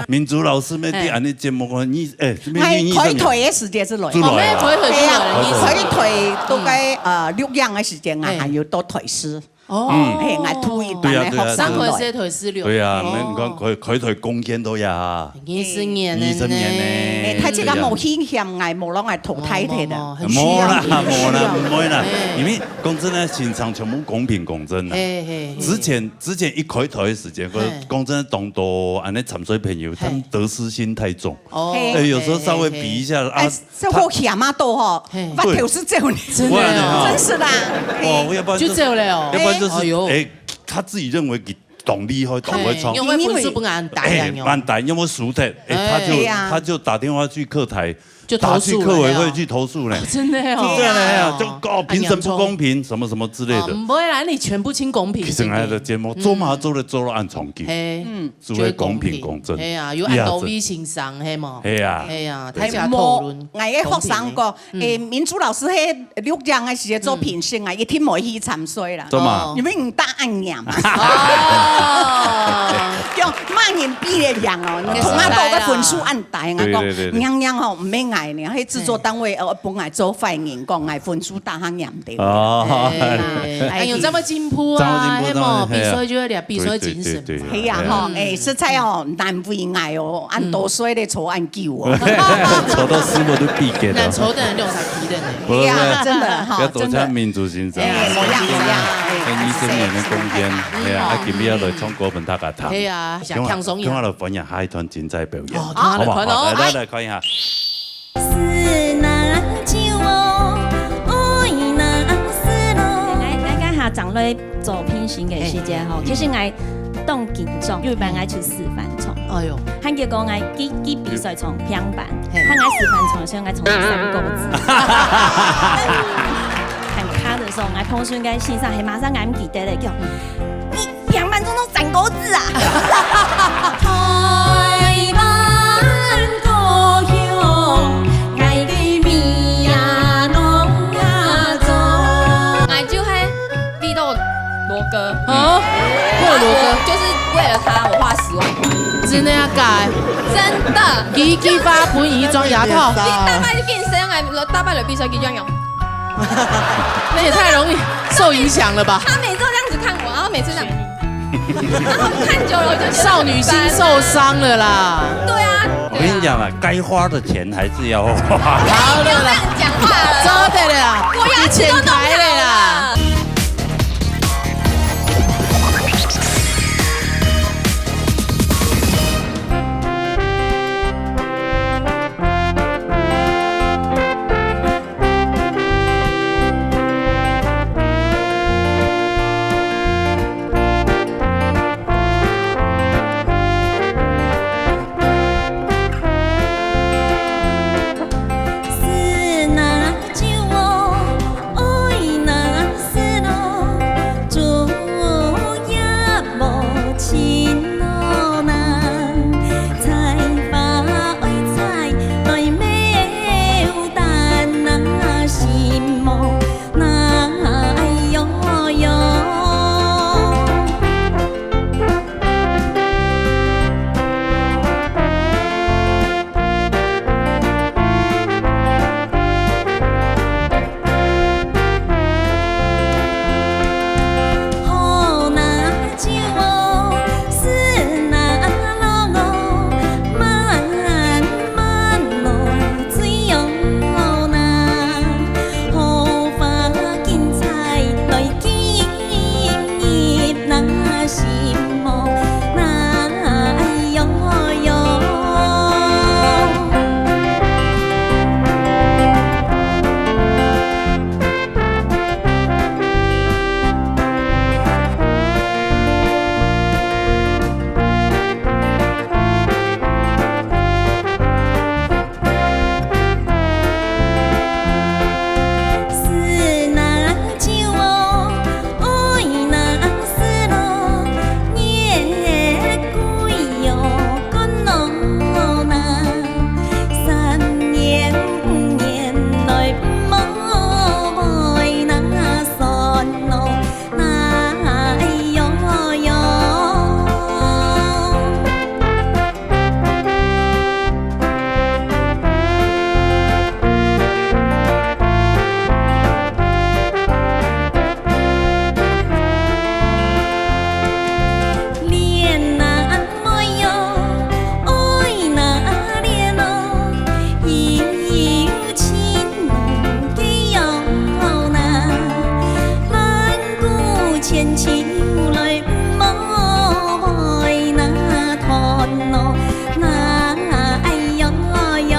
明珠老師，乜係恁呢節目啊，你，欸，你，你，你，開台个時節就來。就來啊。哦，開台就來了，哎呀，開台。開台大概，呃，錄影个時間啊，哎。還有到台視。哦。嗯。哎，𠊎推一班个學生來。對啊，對啊，對啊。上回是台視六。對啊，哎。那你看開，開台貢獻都呀。二十年了呢。二十年呢。哎，大家無興嫌，𠊎無讓𠊎淘汰忒个。無，無，無，很需要，無啦，很需要。無啦，毋會啦。哎。因為講真个，現場全部公平公正啦。嘿，嘿，嘿。之前，之前一開台个時間，嘿。講真个，當多恁呢參賽朋友，他們得失心太重。嘿。哦。哎，有時候稍微比一下，嘿，嘿，嘿。啊，哎， 這好險啊，都吼，嘿。發條是走呢。真的哦。真是啦。哦，嘿。要不然就是，就走了哦。要不然就是，哎。哎呦。哎，他自己認為佢當厲害，當會唱。哎，因為分數分恁大啊，哎，恁大，因為輸忒，哎，他就，哎。對呀。他就打電話去客台，就投訴了，打去客委會去投訴呢。哎呦。真的哦。對啊，對啊，就，哦，哎呀，評審不公平，什麼什麼之類的。哦，毋會啦，你全部盡公平，其實𠊎个節目，嗯。做嘛做得做到恁長久。嘿。嗯。 就會公平公正。嘿啊，有恁多位先生，嘿無？嘿啊。嘿啊，大家討論。無，𠊎个學生講，公平的。嗯。欸，明珠老師，嘿，錄影个時節做評審啊，嗯。一定無去參賽啦。做麼？哦。因為你打恁嚴。哦。用罵人比个贏哦，你同他鬥个分數恁大，哎。𠊎講，對，對，對，對。娘娘吼，毋免愛呢，嘿，製作單位，嗯。呃，分𠊎做壞人，講𠊎分數打較嚴。 對。哦。哎，哎，哎，有這麼進步啊，這麼進步，嘿無？這麼，比賽就要聊比賽精神嘛。對，對，對，對，對。係啊，吼，嗯。哎，實在哦，難為𠊎哦，恁多歲咧坐恁久哦。嗯。坐到死我都閉結了。那坐的人就有才皮的呢。不是，係啊，不是，真的哈，不要走向民族心上。真的。哎，無樣，無樣，哎，哎，你身邊的空間，哎呀，啊，今天要來唱歌分大家聽。係啊，想放鬆一下。今晚，今晚來分享下一段精彩表演。哦，好不好？好，來，來，來看一下。 𠊎，𠊎今下正來做評審个時節吼，嘿。其實𠊎當緊張，有一擺𠊎去示範唱。哎喲。還結果𠊎，佢，佢比賽唱平板，嘿。還𠊎示範唱，所以𠊎唱三個字。很卡的時候，𠊎旁邊个先生還馬上喊記得了，叫，你 平板中都三個字啊。台灣故鄉，𠊎个米呀農啊種。𠊎就係為到羅哥。啊？為了羅哥？就是為了他，我花十萬塊。真的啊，假的？真的。佢，佢花分你一雙牙套。佢逐擺就緊張，𠊎逐擺來比賽，佢就恁樣。 那也太容易受影響了吧？他每次都這樣子看我，然後每次這樣，然後看久了我就覺得很煩啊。少女心受傷了啦。對啊，我跟你講啊，對啊。該花的錢還是要花。好了啦，不要亂講話了。真的啦，我牙齒都弄好了。你錢開了啦。牽手來，毋好為那團囉，那哎喲喲。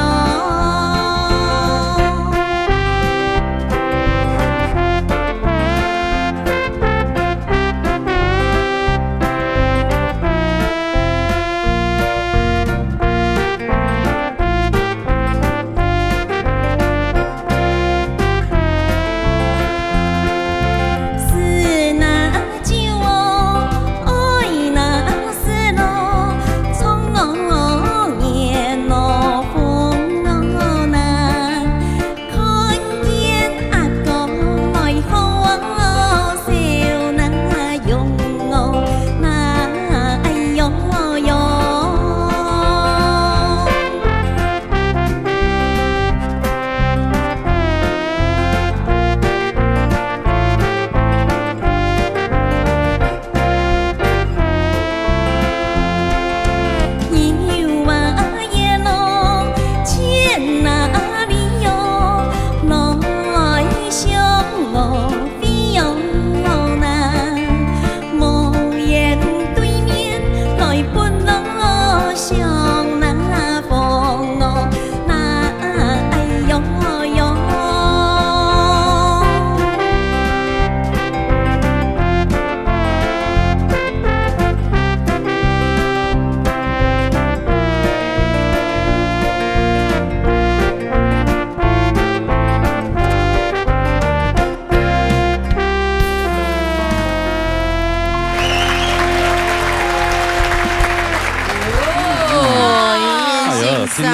哦，哎呦，今天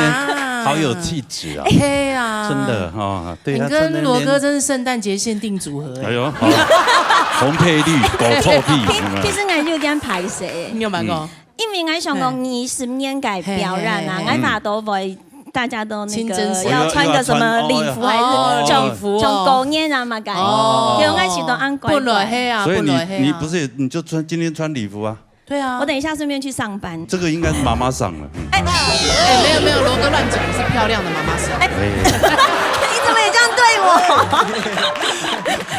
好有气质啊！嘿啊，真的哈，对啊，你跟罗哥真是圣诞节限定组合哎。哎呦，好，红配绿，狗臭屁，有没有？其实，其实我有点歹势，你有没有？因为我想讲，二十年个表演啊，我怕都会大家都那个要穿个什么礼服，还是穿礼服，穿高领啊嘛，个，哦，有我是都安乖乖。不来黑啊，所以你不来黑啊。你不是你就穿今天穿礼服啊？ 对啊。我等一下顺便去上班。这个应该是妈妈桑了。哎，没有没有，罗哥乱讲，是漂亮的妈妈桑。哎，你怎么也这样对我？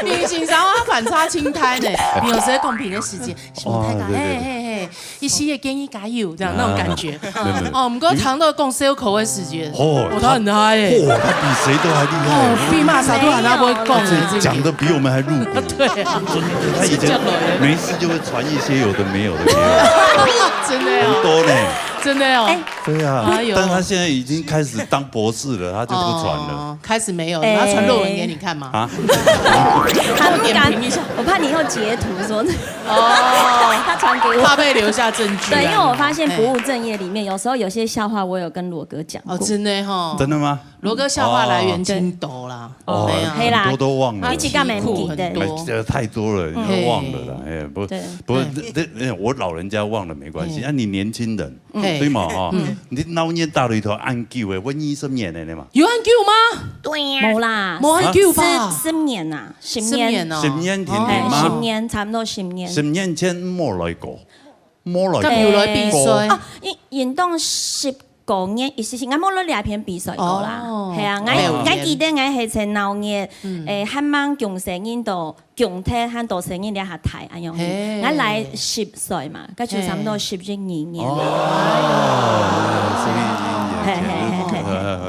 你欣赏啊，反差青苔呢。你有时候公平的时间，什么太高？哇，对对对。嘿嘿嘿，一系列建议加油，这样那种感觉。啊，没有没有。哦，我们刚刚谈到讲 circle 的时间，哦，哦，他很嗨耶。哦，他比谁都还厉害。哦，比马萨都还不会讲呢，这个。讲得比我们还露骨。对啊。真的，他以前没事就会传一些有的没有的给我。真的哦。很多呢。真的哦。哎。对啊，哎呦。但他现在已经开始当博士了，他就不传了。哦，开始没有，哎。他传论文给你看吗？啊？他不敢，我怕你以后截图说，哦。他传给我。怕被留下证据啊。对，因为我发现不务正业里面，哎。有时候有些笑话我有跟罗哥讲过。哦，真的吼。真的吗？ 罗哥笑话来源真多啦。哦，对啊。很多都忘了。一直讲没记得。很多。哎，这太多了，你都忘了啦。哎，不，对。不过，这，这，我老人家忘了没关系，嗯。那你年轻人，嘿。对嘛，哈，嗯。你闹热大雷头恁久的，我二十年了嘛。有恁久吗？对呀。没啦，没恁久吧？十，十年呐，十年。十年哦。十年定定吗？哎，十年，差不多十年。十年前没来过，没来过。有来比赛。哦，运，运动十 个月，意思是，我冇落两篇比赛过啦。哦。系啊，我，表演。我记得我系在闹热，嗯。诶，还蛮强势人到，强势还到生人了下台，哎哟，嘿。我来十岁嘛，该就差不多十一二年。哦，十一二年，嘿，嘿，嘿，嘿。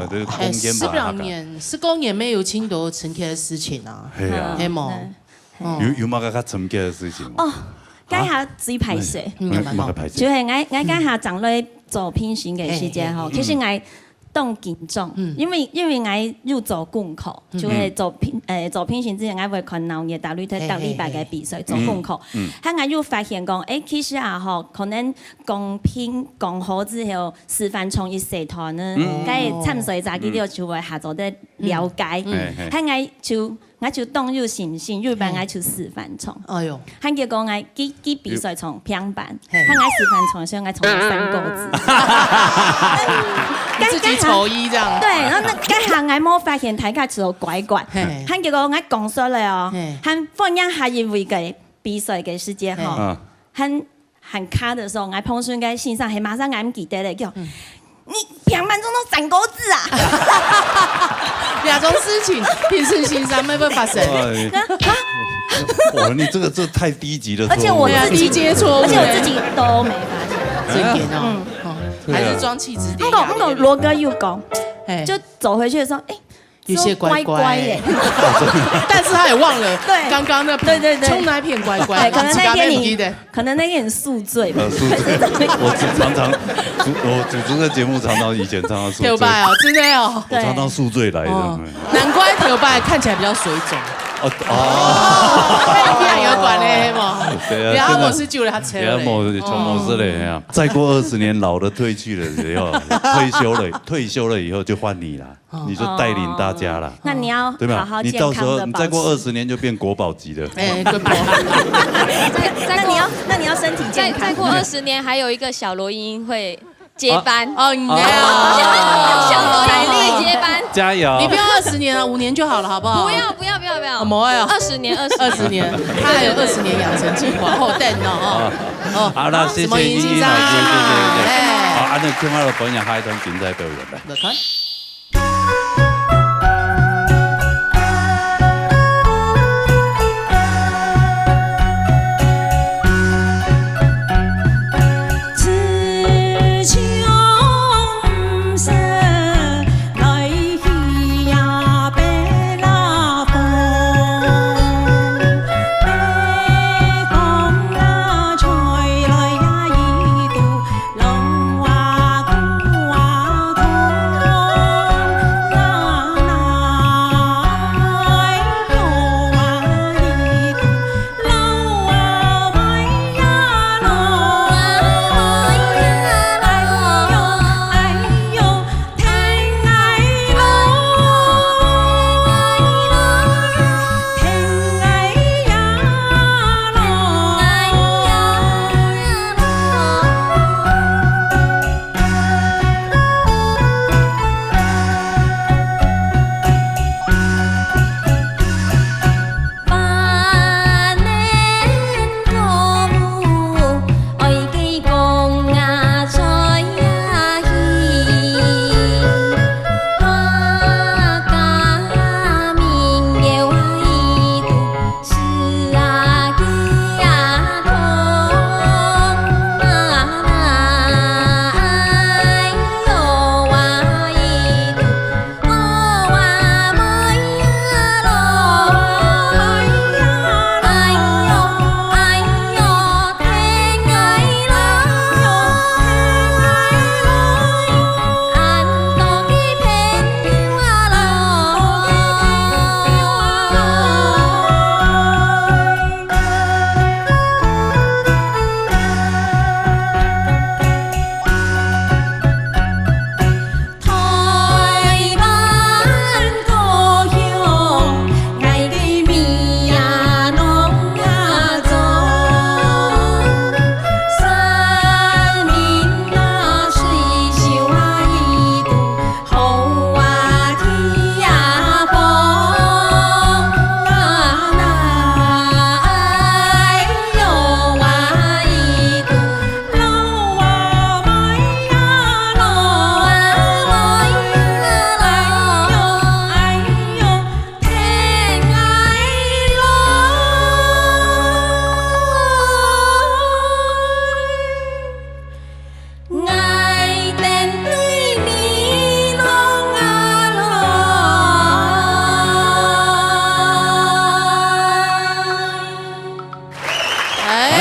这个空间把它打开。哎，十两年，十个月没有听到陈凯的事情啊。系啊。系无？嗯。 哦。有，有么个较沉重个事情无？哦，该下最歹势。啊？嗯，有么个歹势？就系我，我该下转来做评审个时节吼，嘿，嘿，嘿。其实我当紧张，嗯。因为，因为我有做功课，嗯。就系做评，呃，做评审之前，我会看闹热，逐日，嘿，逐礼拜个比赛，嘿，嘿。做功课。嗯，嗯。还我有发现讲，诶，其实啊吼，可能讲评，讲好之后，示范唱一小段呢，嗯。该参赛者佢就，就会下做得了解。嗯。嘿，嘿。还我就 我就当有信心，有办法去示范唱。哎哟。还结果我去，去比赛唱平板，嘿。还我示范唱，所以我唱了三个字。自己丑一这样。对，然后那，刚好我没发现大家只有乖乖。嘿。还结果我讲出来哦，嘿。还放映下一位个比赛个时间吼，嘿。嗯。还 喊卡的时候，我旁边个先生还马上俺记得嘞，叫，嗯。你平板中都斩钩子啊？两种事情，平时先生没办法生。哎。啊？哇，你這個，這太低級的錯誤了。而且我自己，對啊，低階錯誤。而且我自己都沒發現。這一點哦，嗯。哦，對啊。還是裝氣質典雅的。那個，那個羅哥又講，哎。就走回去的時候，哎，有些怪怪耶。怎麼怪怪耶？但是他也忘了，對。剛剛那，對，對，對。衝那片怪怪，哎，可能那天你，自家沒有記得。可能那天你宿醉吧。呃，宿醉。我常常，主，我主持的節目常常以前常常宿醉。對吧？哦，真的哦。我常常宿醉來的。對。哦，嗯。难怪头发看起来比较水肿。哦，哦。跟营养有关的，嘿嘛。对啊，然后我是救了他车嘞。真的。然后我就全部是嘞，哦。哎呀，再过二十年，老的退去了以后，退休了，退休了以后就换你啦。哦。你就带领大家啦。哦。那你要对吧？好好健康地保持。你到时候，你再过二十年就变国宝级的。哎，国宝。再，再过，那你要，那你要身体健康。再，再过二十年，还有一个小罗英会接班。哦，哦，你要。啊。小罗英会接班。加油。你不要二十年啊，五年就好了，好不好？不要，不要，不要，不要。哦，没有。二十年，二十年。二十年，他还有二十年养成计划，好等哦，哦。啊。哦，好了，谢谢什么银杏啊，谢谢，谢谢，谢谢。哎。好，啊，那听完了分享，下一段精彩表演来。来看。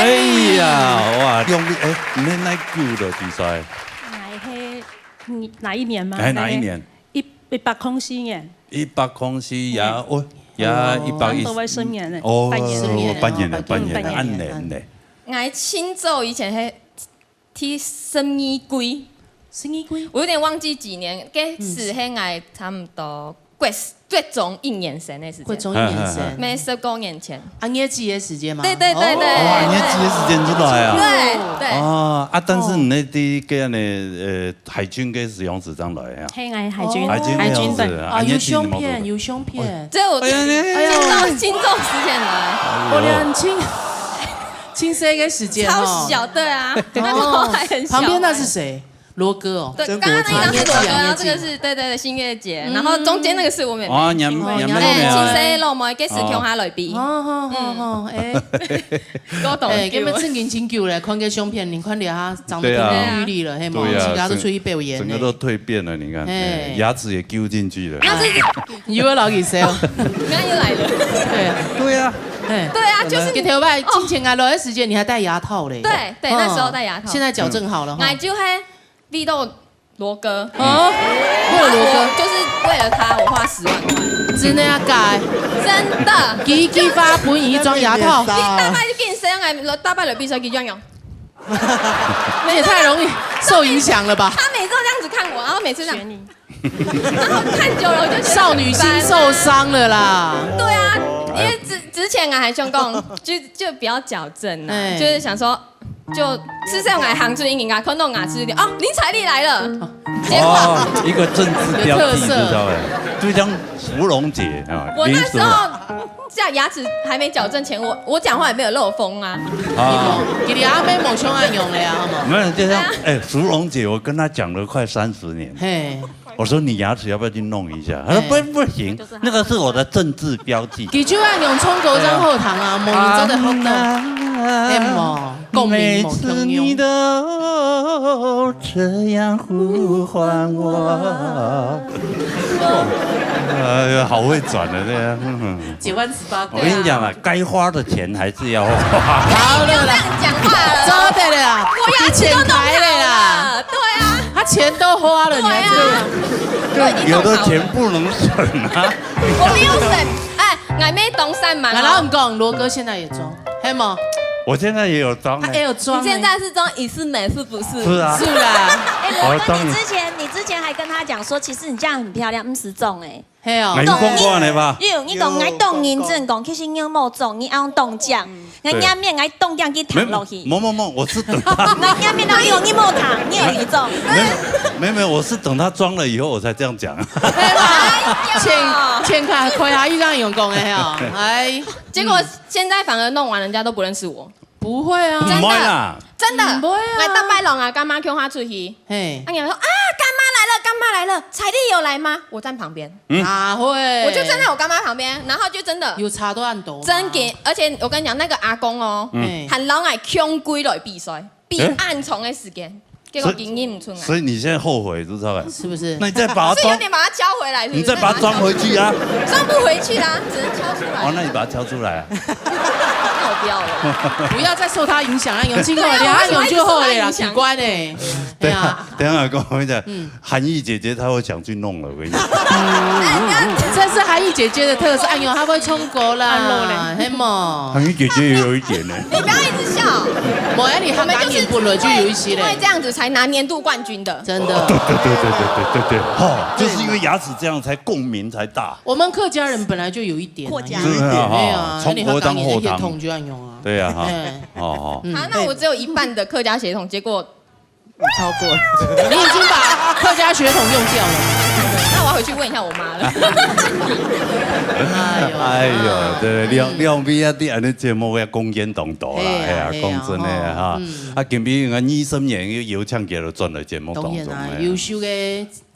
哎呀，哇，用力，哎，你哪久了比赛？哎，嘿，你哪一年吗？哎，哪一年？一，一百空四年。一百空四呀，嗯。哦，呀，嗯。一百一十。差不多要十年了，哦，半年了。半年了，半年了，嗯，半年了，半年了。恁呢，恁呢。𠊎盡早以前係 第十二屆。十二屆？我有點忘記幾年，該時係𠊎差不多國，國中一年生个時間。國中一年生。嗯，嗯，嗯。乜十過年前。啊，你也記得時間嗎？對，對，對，對。哦，你也記得時間出來啊？對，對。哦，啊，但是你那第一个呢，呃，海軍个使用時間來啊？嘿，𠊎海軍，哦。海軍个使用時啊，哦。啊，你也記得嗎？有相片，有相片。這我，哎呀，你，哎呦。盡早，盡早時間來。哎呦。我連親，親生个時間哦。超小，對啊，那時候還很小。哦，旁邊那是誰？羅哥哦，對，剛剛那一張是羅哥，然後這個是，對，對，對，新月姐，嗯。然後中間那個是我妹妹，哦，你們，你們妹妹啊。哎，親生老妹，這是共下來比。哦，好，好，好，哎。我懂。哎，根本正經真久了，看个相片，你看了哈，長得亭亭玉立了，嘿嘛，對啊。對啊，其他都出去表演呢。整，整個都蛻變了，你看，嘿。哎，牙齒也勼進去了。那這是你又要老給誰哦？你看又來了。對啊。對啊。嘿。對啊，就是你。你頭擺進前啊，來的時間你還戴牙套嘞。對，對，那時候戴牙套。嗯，現在矯正好了哈。嗯。哎，就還 為到羅哥。哦，為了羅哥。我就是為了他，我花十萬塊。真的啊，假的？真的。幾，幾發分你一張牙套？你大伯就跟你生啊，大伯來比賽，佢這樣用。你也太容易受影響了吧？他每次都這樣子看我，然後每次這樣，然後看久了我就覺得很煩。少女心受傷了啦。對啊，因為之，之前啊還想講，就，就不要矯正啊，哎。就是想說， 就，事實上，𠊎行出去，人家看到牙齒就，哦，林采莉來了。結果哦，一個政治標記，有特色。知道欸？就像芙蓉姐啊，我那時候林淑，在牙齒還沒矯正前，我，我講話也沒有漏風啊。啊。你講，佢阿妹無像恁樣了呀，好無？沒有，就像，哎呀。哎，芙蓉姐，我跟她講了快三十年。嘿。 我說：“你牙齒要不要去弄一下？”她說：“哎。不，不行，那個是我的政治標記。”佢就愛用唱歌正好聽啊，無人做得好聽。哎，無，共鳴無共樣。每次你都這樣呼喚我。哎呀，好會轉的，這樣。嗯。九彎十八拐。我跟你講啊，該花的錢還是要花。好了啦。不要這樣講話了。做得了啦，我牙齒都弄好了。你錢開了啦。對啊。 他錢都花了，你還這樣。對啊。就有的錢不能省啊。我沒有省，哎，我沒當三萬哦。來，然後你講，羅哥現在也裝，還有嗎？我現在也有裝欸。他也有裝欸。你現在是裝醫美是不是？是啊。是啦。哎，羅哥，我裝。你之前，你之前還跟他講說，其實你這樣很漂亮，毋使裝欸。 係哦。𠊎有講過恁樣吧？你有，你講，𠊎當認真講，其實你無裝，你愛當靚。𠊎下面𠊎當靚去彈落去。沒，沒，沒，我是等他。𠊎下面那有，你無彈，你有一種。沒，沒，沒，我是等他裝了以後，我才這樣講。係嘛？前，前下開下一張用講个吼，哎。結果現在反而弄完，人家都不認識我。 不會啊。真的，毋會啦。真的。毋會啊。𠊎逐擺摎𠊎乾媽共下出去，嘿。啊，人家說：「啊，乾媽來了，乾媽來了，采莉有來嗎？」我在旁邊。嗯。哪會？我就站在我乾媽旁邊，然後就真的。有差到恁多嗎？真的，而且我跟你講，那個阿公哦，嗯。嘿。還摎𠊎共歸來比賽，比恁長的時間。欸？ 結果佢認毋出來。所以，所以你現在後悔，知道吧？是不是？那你再把它裝，是有點把它交回來，是不是？你再把它裝回去啊。裝不回去啦，只能敲出來。哦，那你把它敲出來啊。那我不要了。不要再受他影響，阿勇，今後你阿勇就後悔了，奇怪呢。等一下，對啊。等一下，跟我講，嗯。 韓奕姐姐她會想去弄了，我跟你講。這是韓奕姐姐的特色。哎喲，她會唱歌啦，按摩嘞。係無？韓奕姐姐也有一點呢。你不要一直笑。無啊，你客家人本來就有一些咧。我們就是因為這樣子才拿年度冠軍的。真的。對，對，對，對，對，對，對，對，吼，就是因為牙齒這樣才共鳴才大。我們客家人本來就有一點啊，客家人。有一點。對啊，哈，對啊，從國中後堂。那你客家人的血統就要用啊。對啊，哈。哎。哦，哦。嗯。啊，那我只有一半的客家血統，結果 你超過了。你已經把客家血統用掉了。那我要回去問一下我媽了。哎喲。哎喲，對，兩，兩邊啊，你恁樣節目要貢獻當多啦，係啊，哎呀，係啊，講真的哈。吼，嗯。啊，今晡日二十年又，又請佢轉來節目當中，當然啊，哎呀。優秀的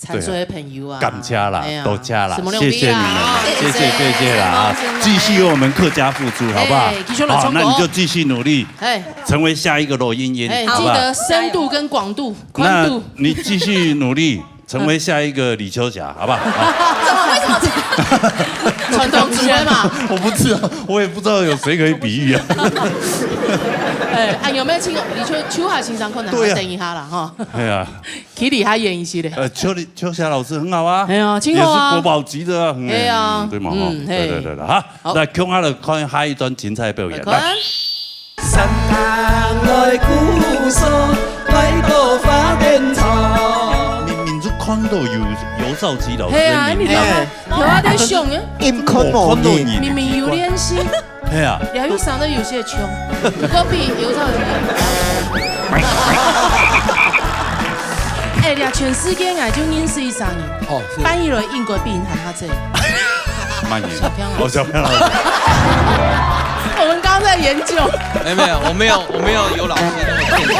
產出的朋友啊。對啊。感謝啦，哎呀，多謝啦，什麼兩邊啊？謝謝你們，謝謝，謝謝啦，啊，謝謝，謝謝。繼續為我們客家付出，好不好？哎，繼續來衝擊哦。好，那你就繼續努力。 哎。成為下一個羅英英，哎，好不好？記得深度跟廣度、寬度。那你繼續努力，成為下一個李秋霞，好不好？好。怎麼，為什麼這樣？傳統職人嘛。我不知道，我也不知道有誰可以比喻啊。哎，啊，有沒有請李秋，秋霞先生可能要，對啊。等一下啦，哈。哎呀。 去厲害演一些咧。呃，秋麗，秋霞老師很好啊，哎呀，真好啊。也是國寶級的啊，嗯，哎呀，對嘛，哈，嗯，嘿。對，對，對，哈。好。來，共下來看下一段精彩表演，來看。來。三更來鼓聲，來到花田場。明明就看到有，有尤兆基老師的名字。嘿啊，你知道嗎？哎。有啊，在想啊。哦，看到你。明明有練習。 係啊。廖玉生都有些窮，毋過比尤兆基。哎，這全世界𠊎就認識一儕人，哦，是。翻譯來應該比你還較濟。慢一點。小強老師。哦，小強老師。我們剛剛在研究。沒有，沒有，我沒有，我沒有尤老師那麼健談。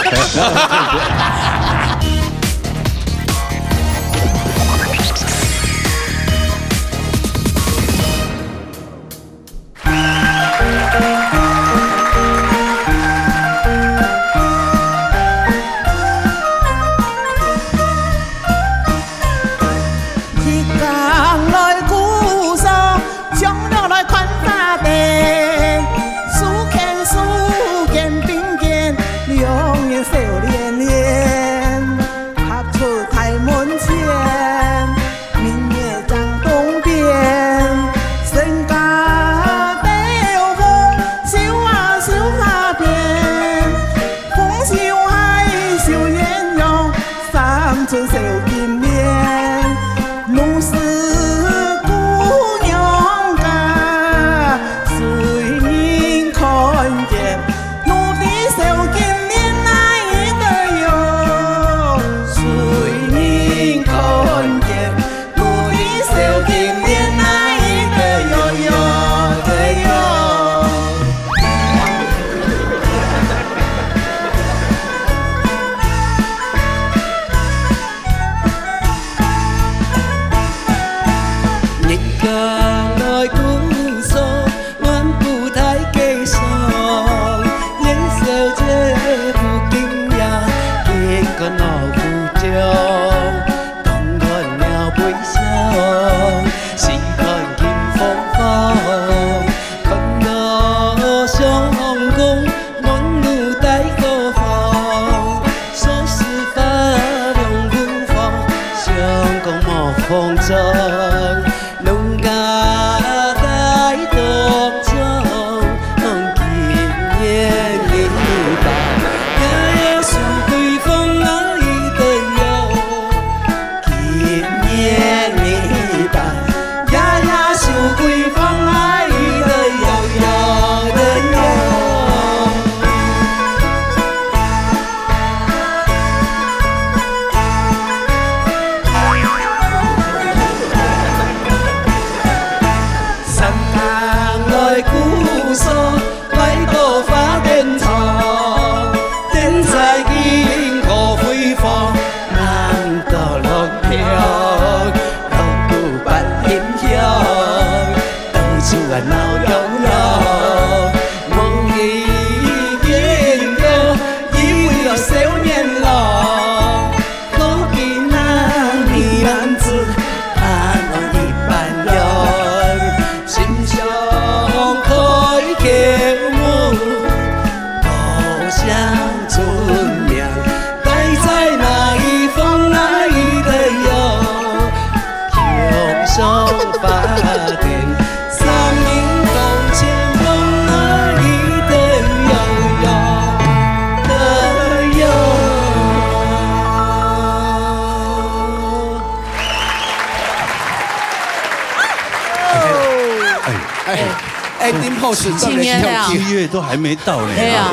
哎，丁博士，七月了。七月都还没到呢。对啊，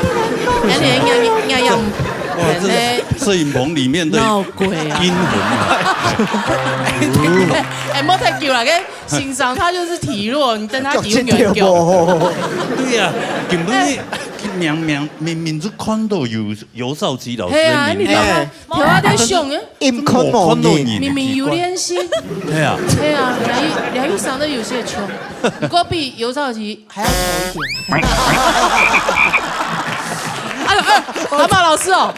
那你应该，应该要，哇，这个摄影棚里面的闹鬼啊。阴魂啊。哎，莫太久了，跟欣赏他就是体弱，你等他体温有够。对呀，根本你明明明明就看到有尤兆基老师的名字。嘿啊，你干嘛？头发在想，哎， 一看無人。明明有練習。对啊。对啊，梁玉，梁玉生都有些穷，不过比尤兆基还要丑一点。哎呦，哎，蛤蟆老师哦。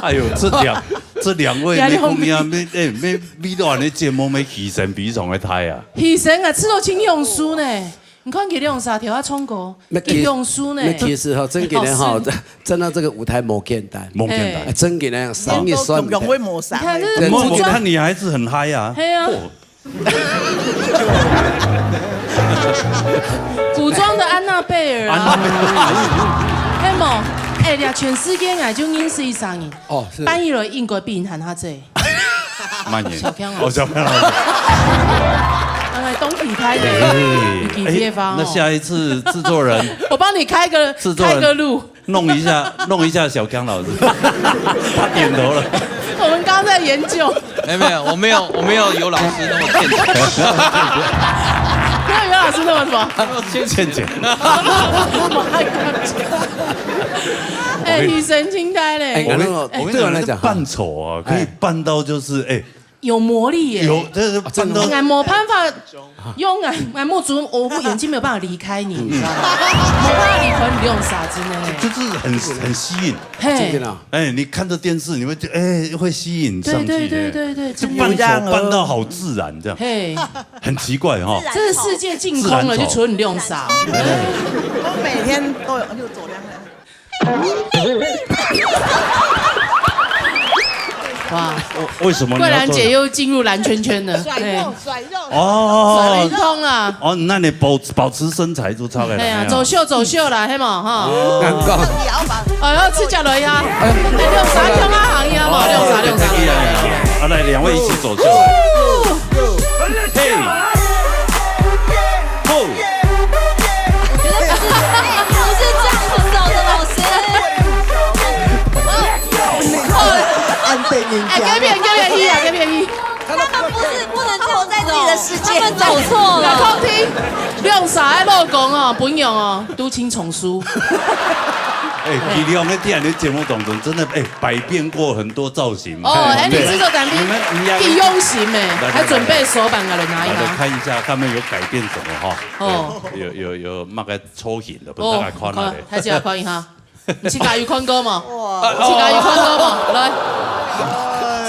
哎呦，这两，这两位没公呀，没，哎，没，没到你节目没牺牲比上个太啊。牺牲啊，吃到青用书呢。你看佢两三条啊，唱歌，那其-，用书呢。那其实哈，真给人哈，哦，是。站到这个舞台无简单。无简单。哎，真给人生意算不容易磨杀。你看，这是我，我看你还是很嗨啊。嘿啊。哦。古装的安娜贝尔啊。安娜贝尔。嘿么，哎呀，全世界啊，就认识一三人。哦，是。班一楼应该比你还要这。慢点。小康老师。哦，小康老师。哎，东体拍的，哎，你体贴方哦。哎，那下一次制作人，我帮你开个，制作人开个路。弄一下，弄一下小康老师，他点头了。我们刚刚在研究。没有，没有，我没有，我没有尤老师那么欠钱。没有尤老师那么什么？欠钱。哎，女神清开嘞。哎，我跟，我跟你讲，对我来讲哈，扮丑啊，可以扮到就是，哎，有魔力耶。有，这是扮到，啊，真的吗？哎，我没办法，用啊，哎，目珠，我眼睛没有办法离开你，你知道吗？没办法离开你，用啥子呢？就是很，很吸引。嘿。真的啊。哎，你看着电视，你会觉得，哎，会吸引上去，对，对，对，对，对，就扮丑真的。扮到好自然，这样。嘿。很奇怪哈。这个世界净空了，自然丑。就除了你用啥。我每天都有，就走两两。 哇，为什么你要做？桂兰姐又进入蓝圈圈了。甩肉，对。甩肉。哦。甩运动啊。哦，那你保-，保持身材就差不多了。对啊，哎呀。走秀，走秀啦，嘿嘛，哈。哦。哎呦，吃起来呀。哎，用啥用啊，行业嘛，用啥，用啥。啊，来，两位一起走秀。哦。嘿。哦。 我觉得不是，不是这样子走的，老师。按对人家。哎，给便宜，给便宜啊，给便宜。他们不是，不能这样走，在自己的世界。他们走错了。来，空听，用啥的老公哦，不用哦，都请丛书。哎，其实我们在你的节目当中，真的，哎，百变过很多造型嘛。哦，哎，你制作团队，你们，你们，你用心哎，来，来，还准备手板给人拿一拿。来，来看一下他们有改变什么哈。哦。对，有，有，有，那个 造型了，分大家看下咧。哦，看，大家看一下。你自家有看过吗？哇。自家有看过吗？来，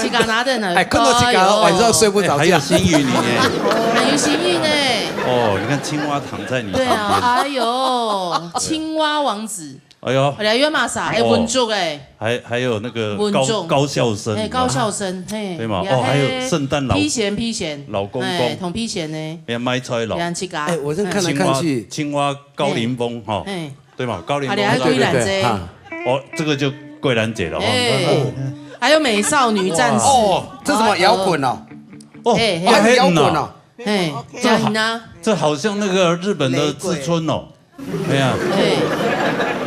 自家拿等来。哎，看到自家哎呦。晚上睡不着觉。哎，还有心语呢。还有心语呢。哦，你看青蛙躺在你旁边。对啊，哎呦，青蛙王子。哎呦。哎呀，有嘛啥？哎，哦。文竹哎。还，还有那个高-，文竹。高校生，哎，有没有？高校生，嘿。对嘛？呀，哦，还有嘿。圣诞老-，披肩，披肩。老公公。哎，同披肩呢。哎呀，卖菜佬。两自家。哎，我这看来看去。青蛙，青蛙高凌风，哈。嘿。 对嘛？高凌风啊，你还桂兰姐。对，对，对，哈。哦，这个就桂兰姐了，哦。哎，哦。还有美少女战士。哦，这什么摇滚哦？哦，哎，哎，还有摇滚哦。哎，这好-，呀，你呢？这好像那个日本的志村哦。哎呀，哎。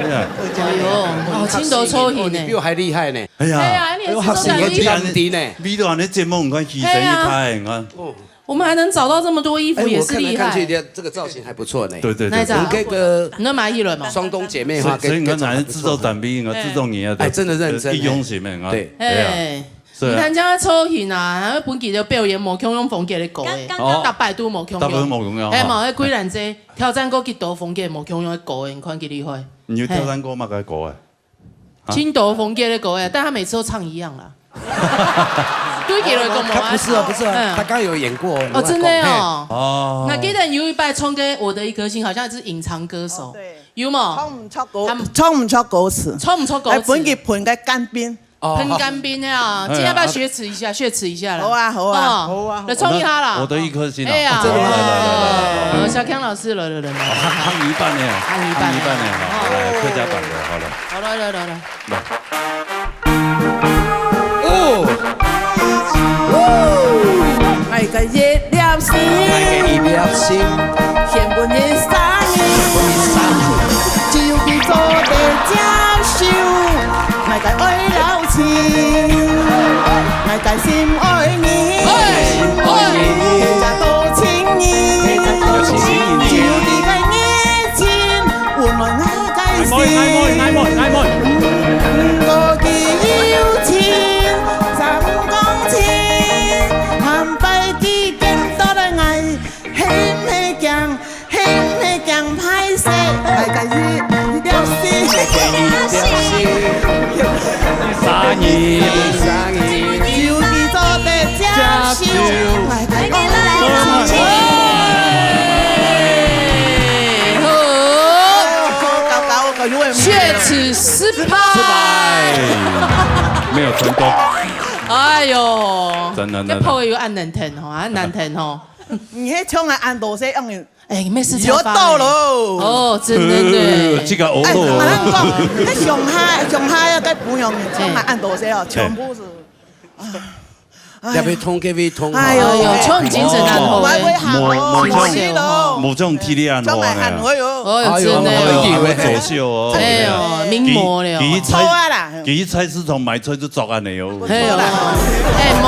哎呀。哎呦，哦，青头抽型呢。你比我还厉害呢。哎呀。哎呀，你也是哎呦，好像有点低呢。你都还能节目，你看牺牲一台，哎呀。你看。哦。 我们还能找到这么多衣服，哎，也是厉害。我看来看去，这个造型还不错呢。对，对，对。哪一张？我们这个你都买一轮嘛。双冬姐妹花，所以，所以你看，跟，跟，还是制作单位，哎。制作人啊，哎，真的认真，一用心的啊。对。对啊。哎，是啊。你看这样造型啊，还有本给的表演，无共样风格的歌哎，刚，刚，哦。大百度无共样。大百度无共样，哎，哈。嘛，那桂兰姐挑战过几多风格无共样的歌哎，你看几厉害。你有挑战过嘛？该歌哎。 啊？青头风格的歌哎，但他每次都唱一样啦。对，给了一个模他不是哦，不是哦，嗯。他刚刚有演过哦，哦，真的哦。嘿。哦。那记得有一摆唱给《我的一颗心》，好像是隐藏歌手，哦，对。有吗？唱不出歌，他们唱不出歌词。唱不出歌词。哎，分佢喷个干冰。哦。喷干冰的啊，哎，今天要不要学词一下？啊。学词一下啦。好啊，好啊，哦，好啊，好啊。来唱一下啦。我的一颗心啊。哎呀，真的吗？来，来，来，来，来。哦，小康老师，来，来，来，来。哦，唱一半呢，唱一半呢。唱一半呢，好，来，客家版的，好了。 好，来，来，来，来。来。哦。爱个一粒心，爱个一粒心，献分你生日。佢做得接受，𠊎个愛老情，𠊎个心愛你，這多情人，就佢个熱情，溫暖𠊎个心。毋過佢有情，三公斤，坦白佢見到了𠊎，係毋係驚？ 係毋係驚歹勢？大家一，一條心。三二，三二，就佢做得接受。大家一條心。好。高高，高高，有沒有？確實失敗。失敗，沒有成功。哎喲，真的，真的。這炮友恁難聽吼，恁難聽吼。你係像𠊎恁多歲樣， 哎，沒事，有到了。哦，真的呢。呃，這個哦。哎，馬上講，那上海，上海啊，該不用，上海恁多歲哦，全部是，啊，這位痛，該位痛。哎呦，哎呦，像精神恁好欸。我會喊哦，無，無，無，是咯。無像體力恁好呢。上海喊我喲。哦，哎呦，真的哦。哎呦，走秀哦。哎呦，名模了。佢，佢菜，好啊啦。佢菜市場買菜就作恁呢哦。 係哦，哎，莫，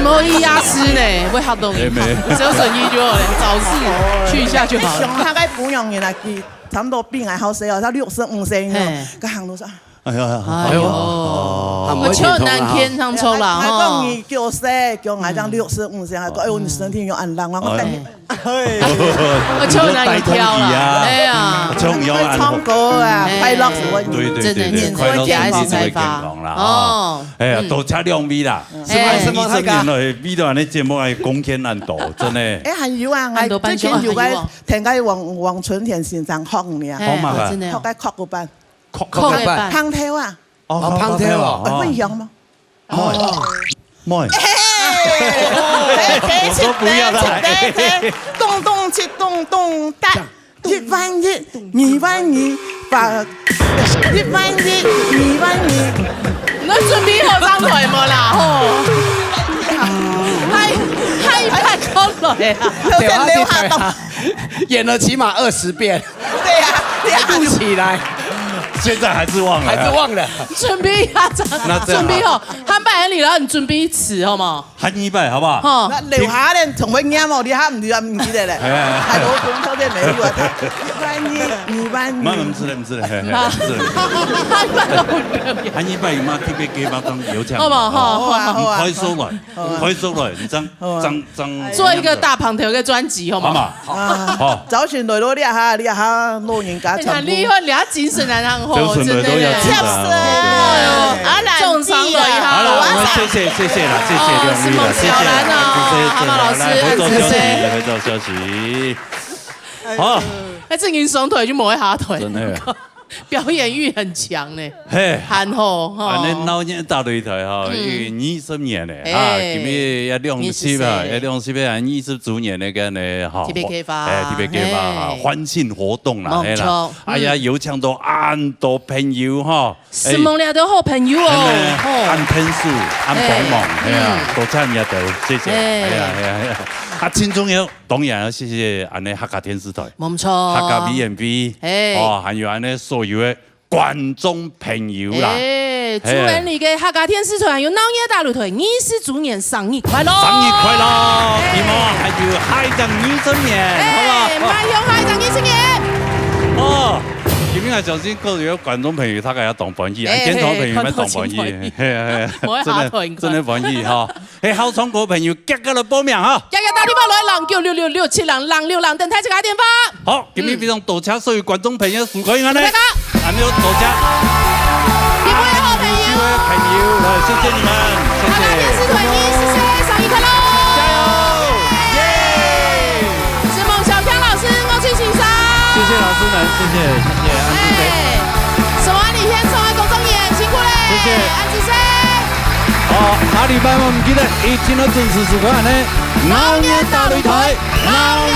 莫去夜市呢，會嚇到人。哎，沒。小生意就好了，早市去一下就好了。上海个不用人啊，佢差不多比𠊎好勢哦，佢六十五歲了，嘿。佢行路說，哎呀，哎呦，哦。我就難天上抽了哈。還講你九十，叫𠊎講六十五歲，還講，哎呦，你身體有恁爛，我講，哎。 我就難以挑啦，哎呀。就有恁好。唱歌啊，哎，快樂是我，對，對，真的，對，對，真的，快樂身體就會健康啦，哦，哦。哎呀，嗯。多謝兩位啦，哎。什麼，什麼，大家。二十年來，為了恁呢節目來貢獻恁多，真的。哎，還有啊，恁多，最近有个，還有哦。聽个王，王春田先生學呢，哎，好嘛，哦，真的哦。學个曲个班，曲，曲个班。胖頭啊。哦，哦，胖頭哦。哎，不一樣嗎？哦。 妹，妹。我說不要啦。咚咚七咚咚噠，一萬一，二萬二，八，一萬一，二萬二。你準備好上台無啦？吼，還，還拍過來啊？有點流汗了。 演了起碼二十遍，對呀，對呀。背不起來。現在還是忘了。還是忘了。準備一下，那這樣好。準備好，下擺你來，你準備一次，好無？下二擺，好不好？吼。該留下來，總會念哦，你還毋知，毋記得咧。哎。還有講到這沒有啊，一萬一，二萬一。毋，毋使了，毋使了，嘿，嘿，毋使了。下二擺有嘛？特別給巴掌有獎。好不好？好，好啊，好啊。你快收了，快收了，你這樣，好啊。這樣 張，做一個大胖頭个專輯，好嗎？好嘛，好，啊，好。早晨來到這下，這下老人家全部，哎，很厲害，你精神還很好，早晨來到這精神啊，真的呢。哎呦，啊，這種傷害哈。好了，我們謝謝，謝謝啦，謝謝兩位啦，哦，謝謝啦，是孟小蘭哦，謝謝，謝謝，阿毛老師，來，合照消息，合照消息。好。哎，這人雙腿就無會下腿。真的。 表演慾很強呢。嘿。還好，吼。恁呢鬧熱打擂台吼，嗯。已經二十年了，嘿。啊，今日也兩十啊，二十歲。也兩十啊，二十週年个呢，吼，特別計畫。哎，特別計畫啊，嘿。歡慶活動啦，無錯。嘿啦。哎呀，嗯。有請到恁多朋友吼，哎。承蒙這兜好朋友哦，真的，吼。恁天使，恁幫忙，嘿。嘿啊，嗯。多謝你兜，謝謝。嘿。哎呀，哎呀，哎呀。啊，盡重要，當然要謝謝恁呢客家電視台。無錯。客家V N V，嘿。哦，還有恁呢所有个 觀眾朋友啦。哎，嘿。祝願你个客家電視台有鬧熱打擂台二十週年生日快樂！生日快樂！希望還有下一張二十年，哎，好不好？還有下一張二十年。哦，今天啊，相信各位觀眾朋友，大家也當歡喜，啊，哎，現場朋友也當歡喜，嘿，看到真歡喜。嘿，嘿，嘿，無下台。真的，真的歡喜哈。 係，好唱歌朋友，遽遽來報名哈。遽遽打電話來，零九六六六七零零六零，等待自家電話。好，今日非常多謝所有觀眾朋友收看，恁呢。大家。恁呢多謝。各位好朋友。各位朋友，來，謝謝你們，謝謝。客家電視台二十歲生日快樂！加油！耶！承蒙小強老師、吳清先生。謝謝老師們，謝謝，謝謝，恁仔細。哎，承蒙你現場个工作人員，辛苦咧。謝謝。恁仔細。 哦，下禮拜毋記得一定要準時收看呢，鬧熱打擂台，鬧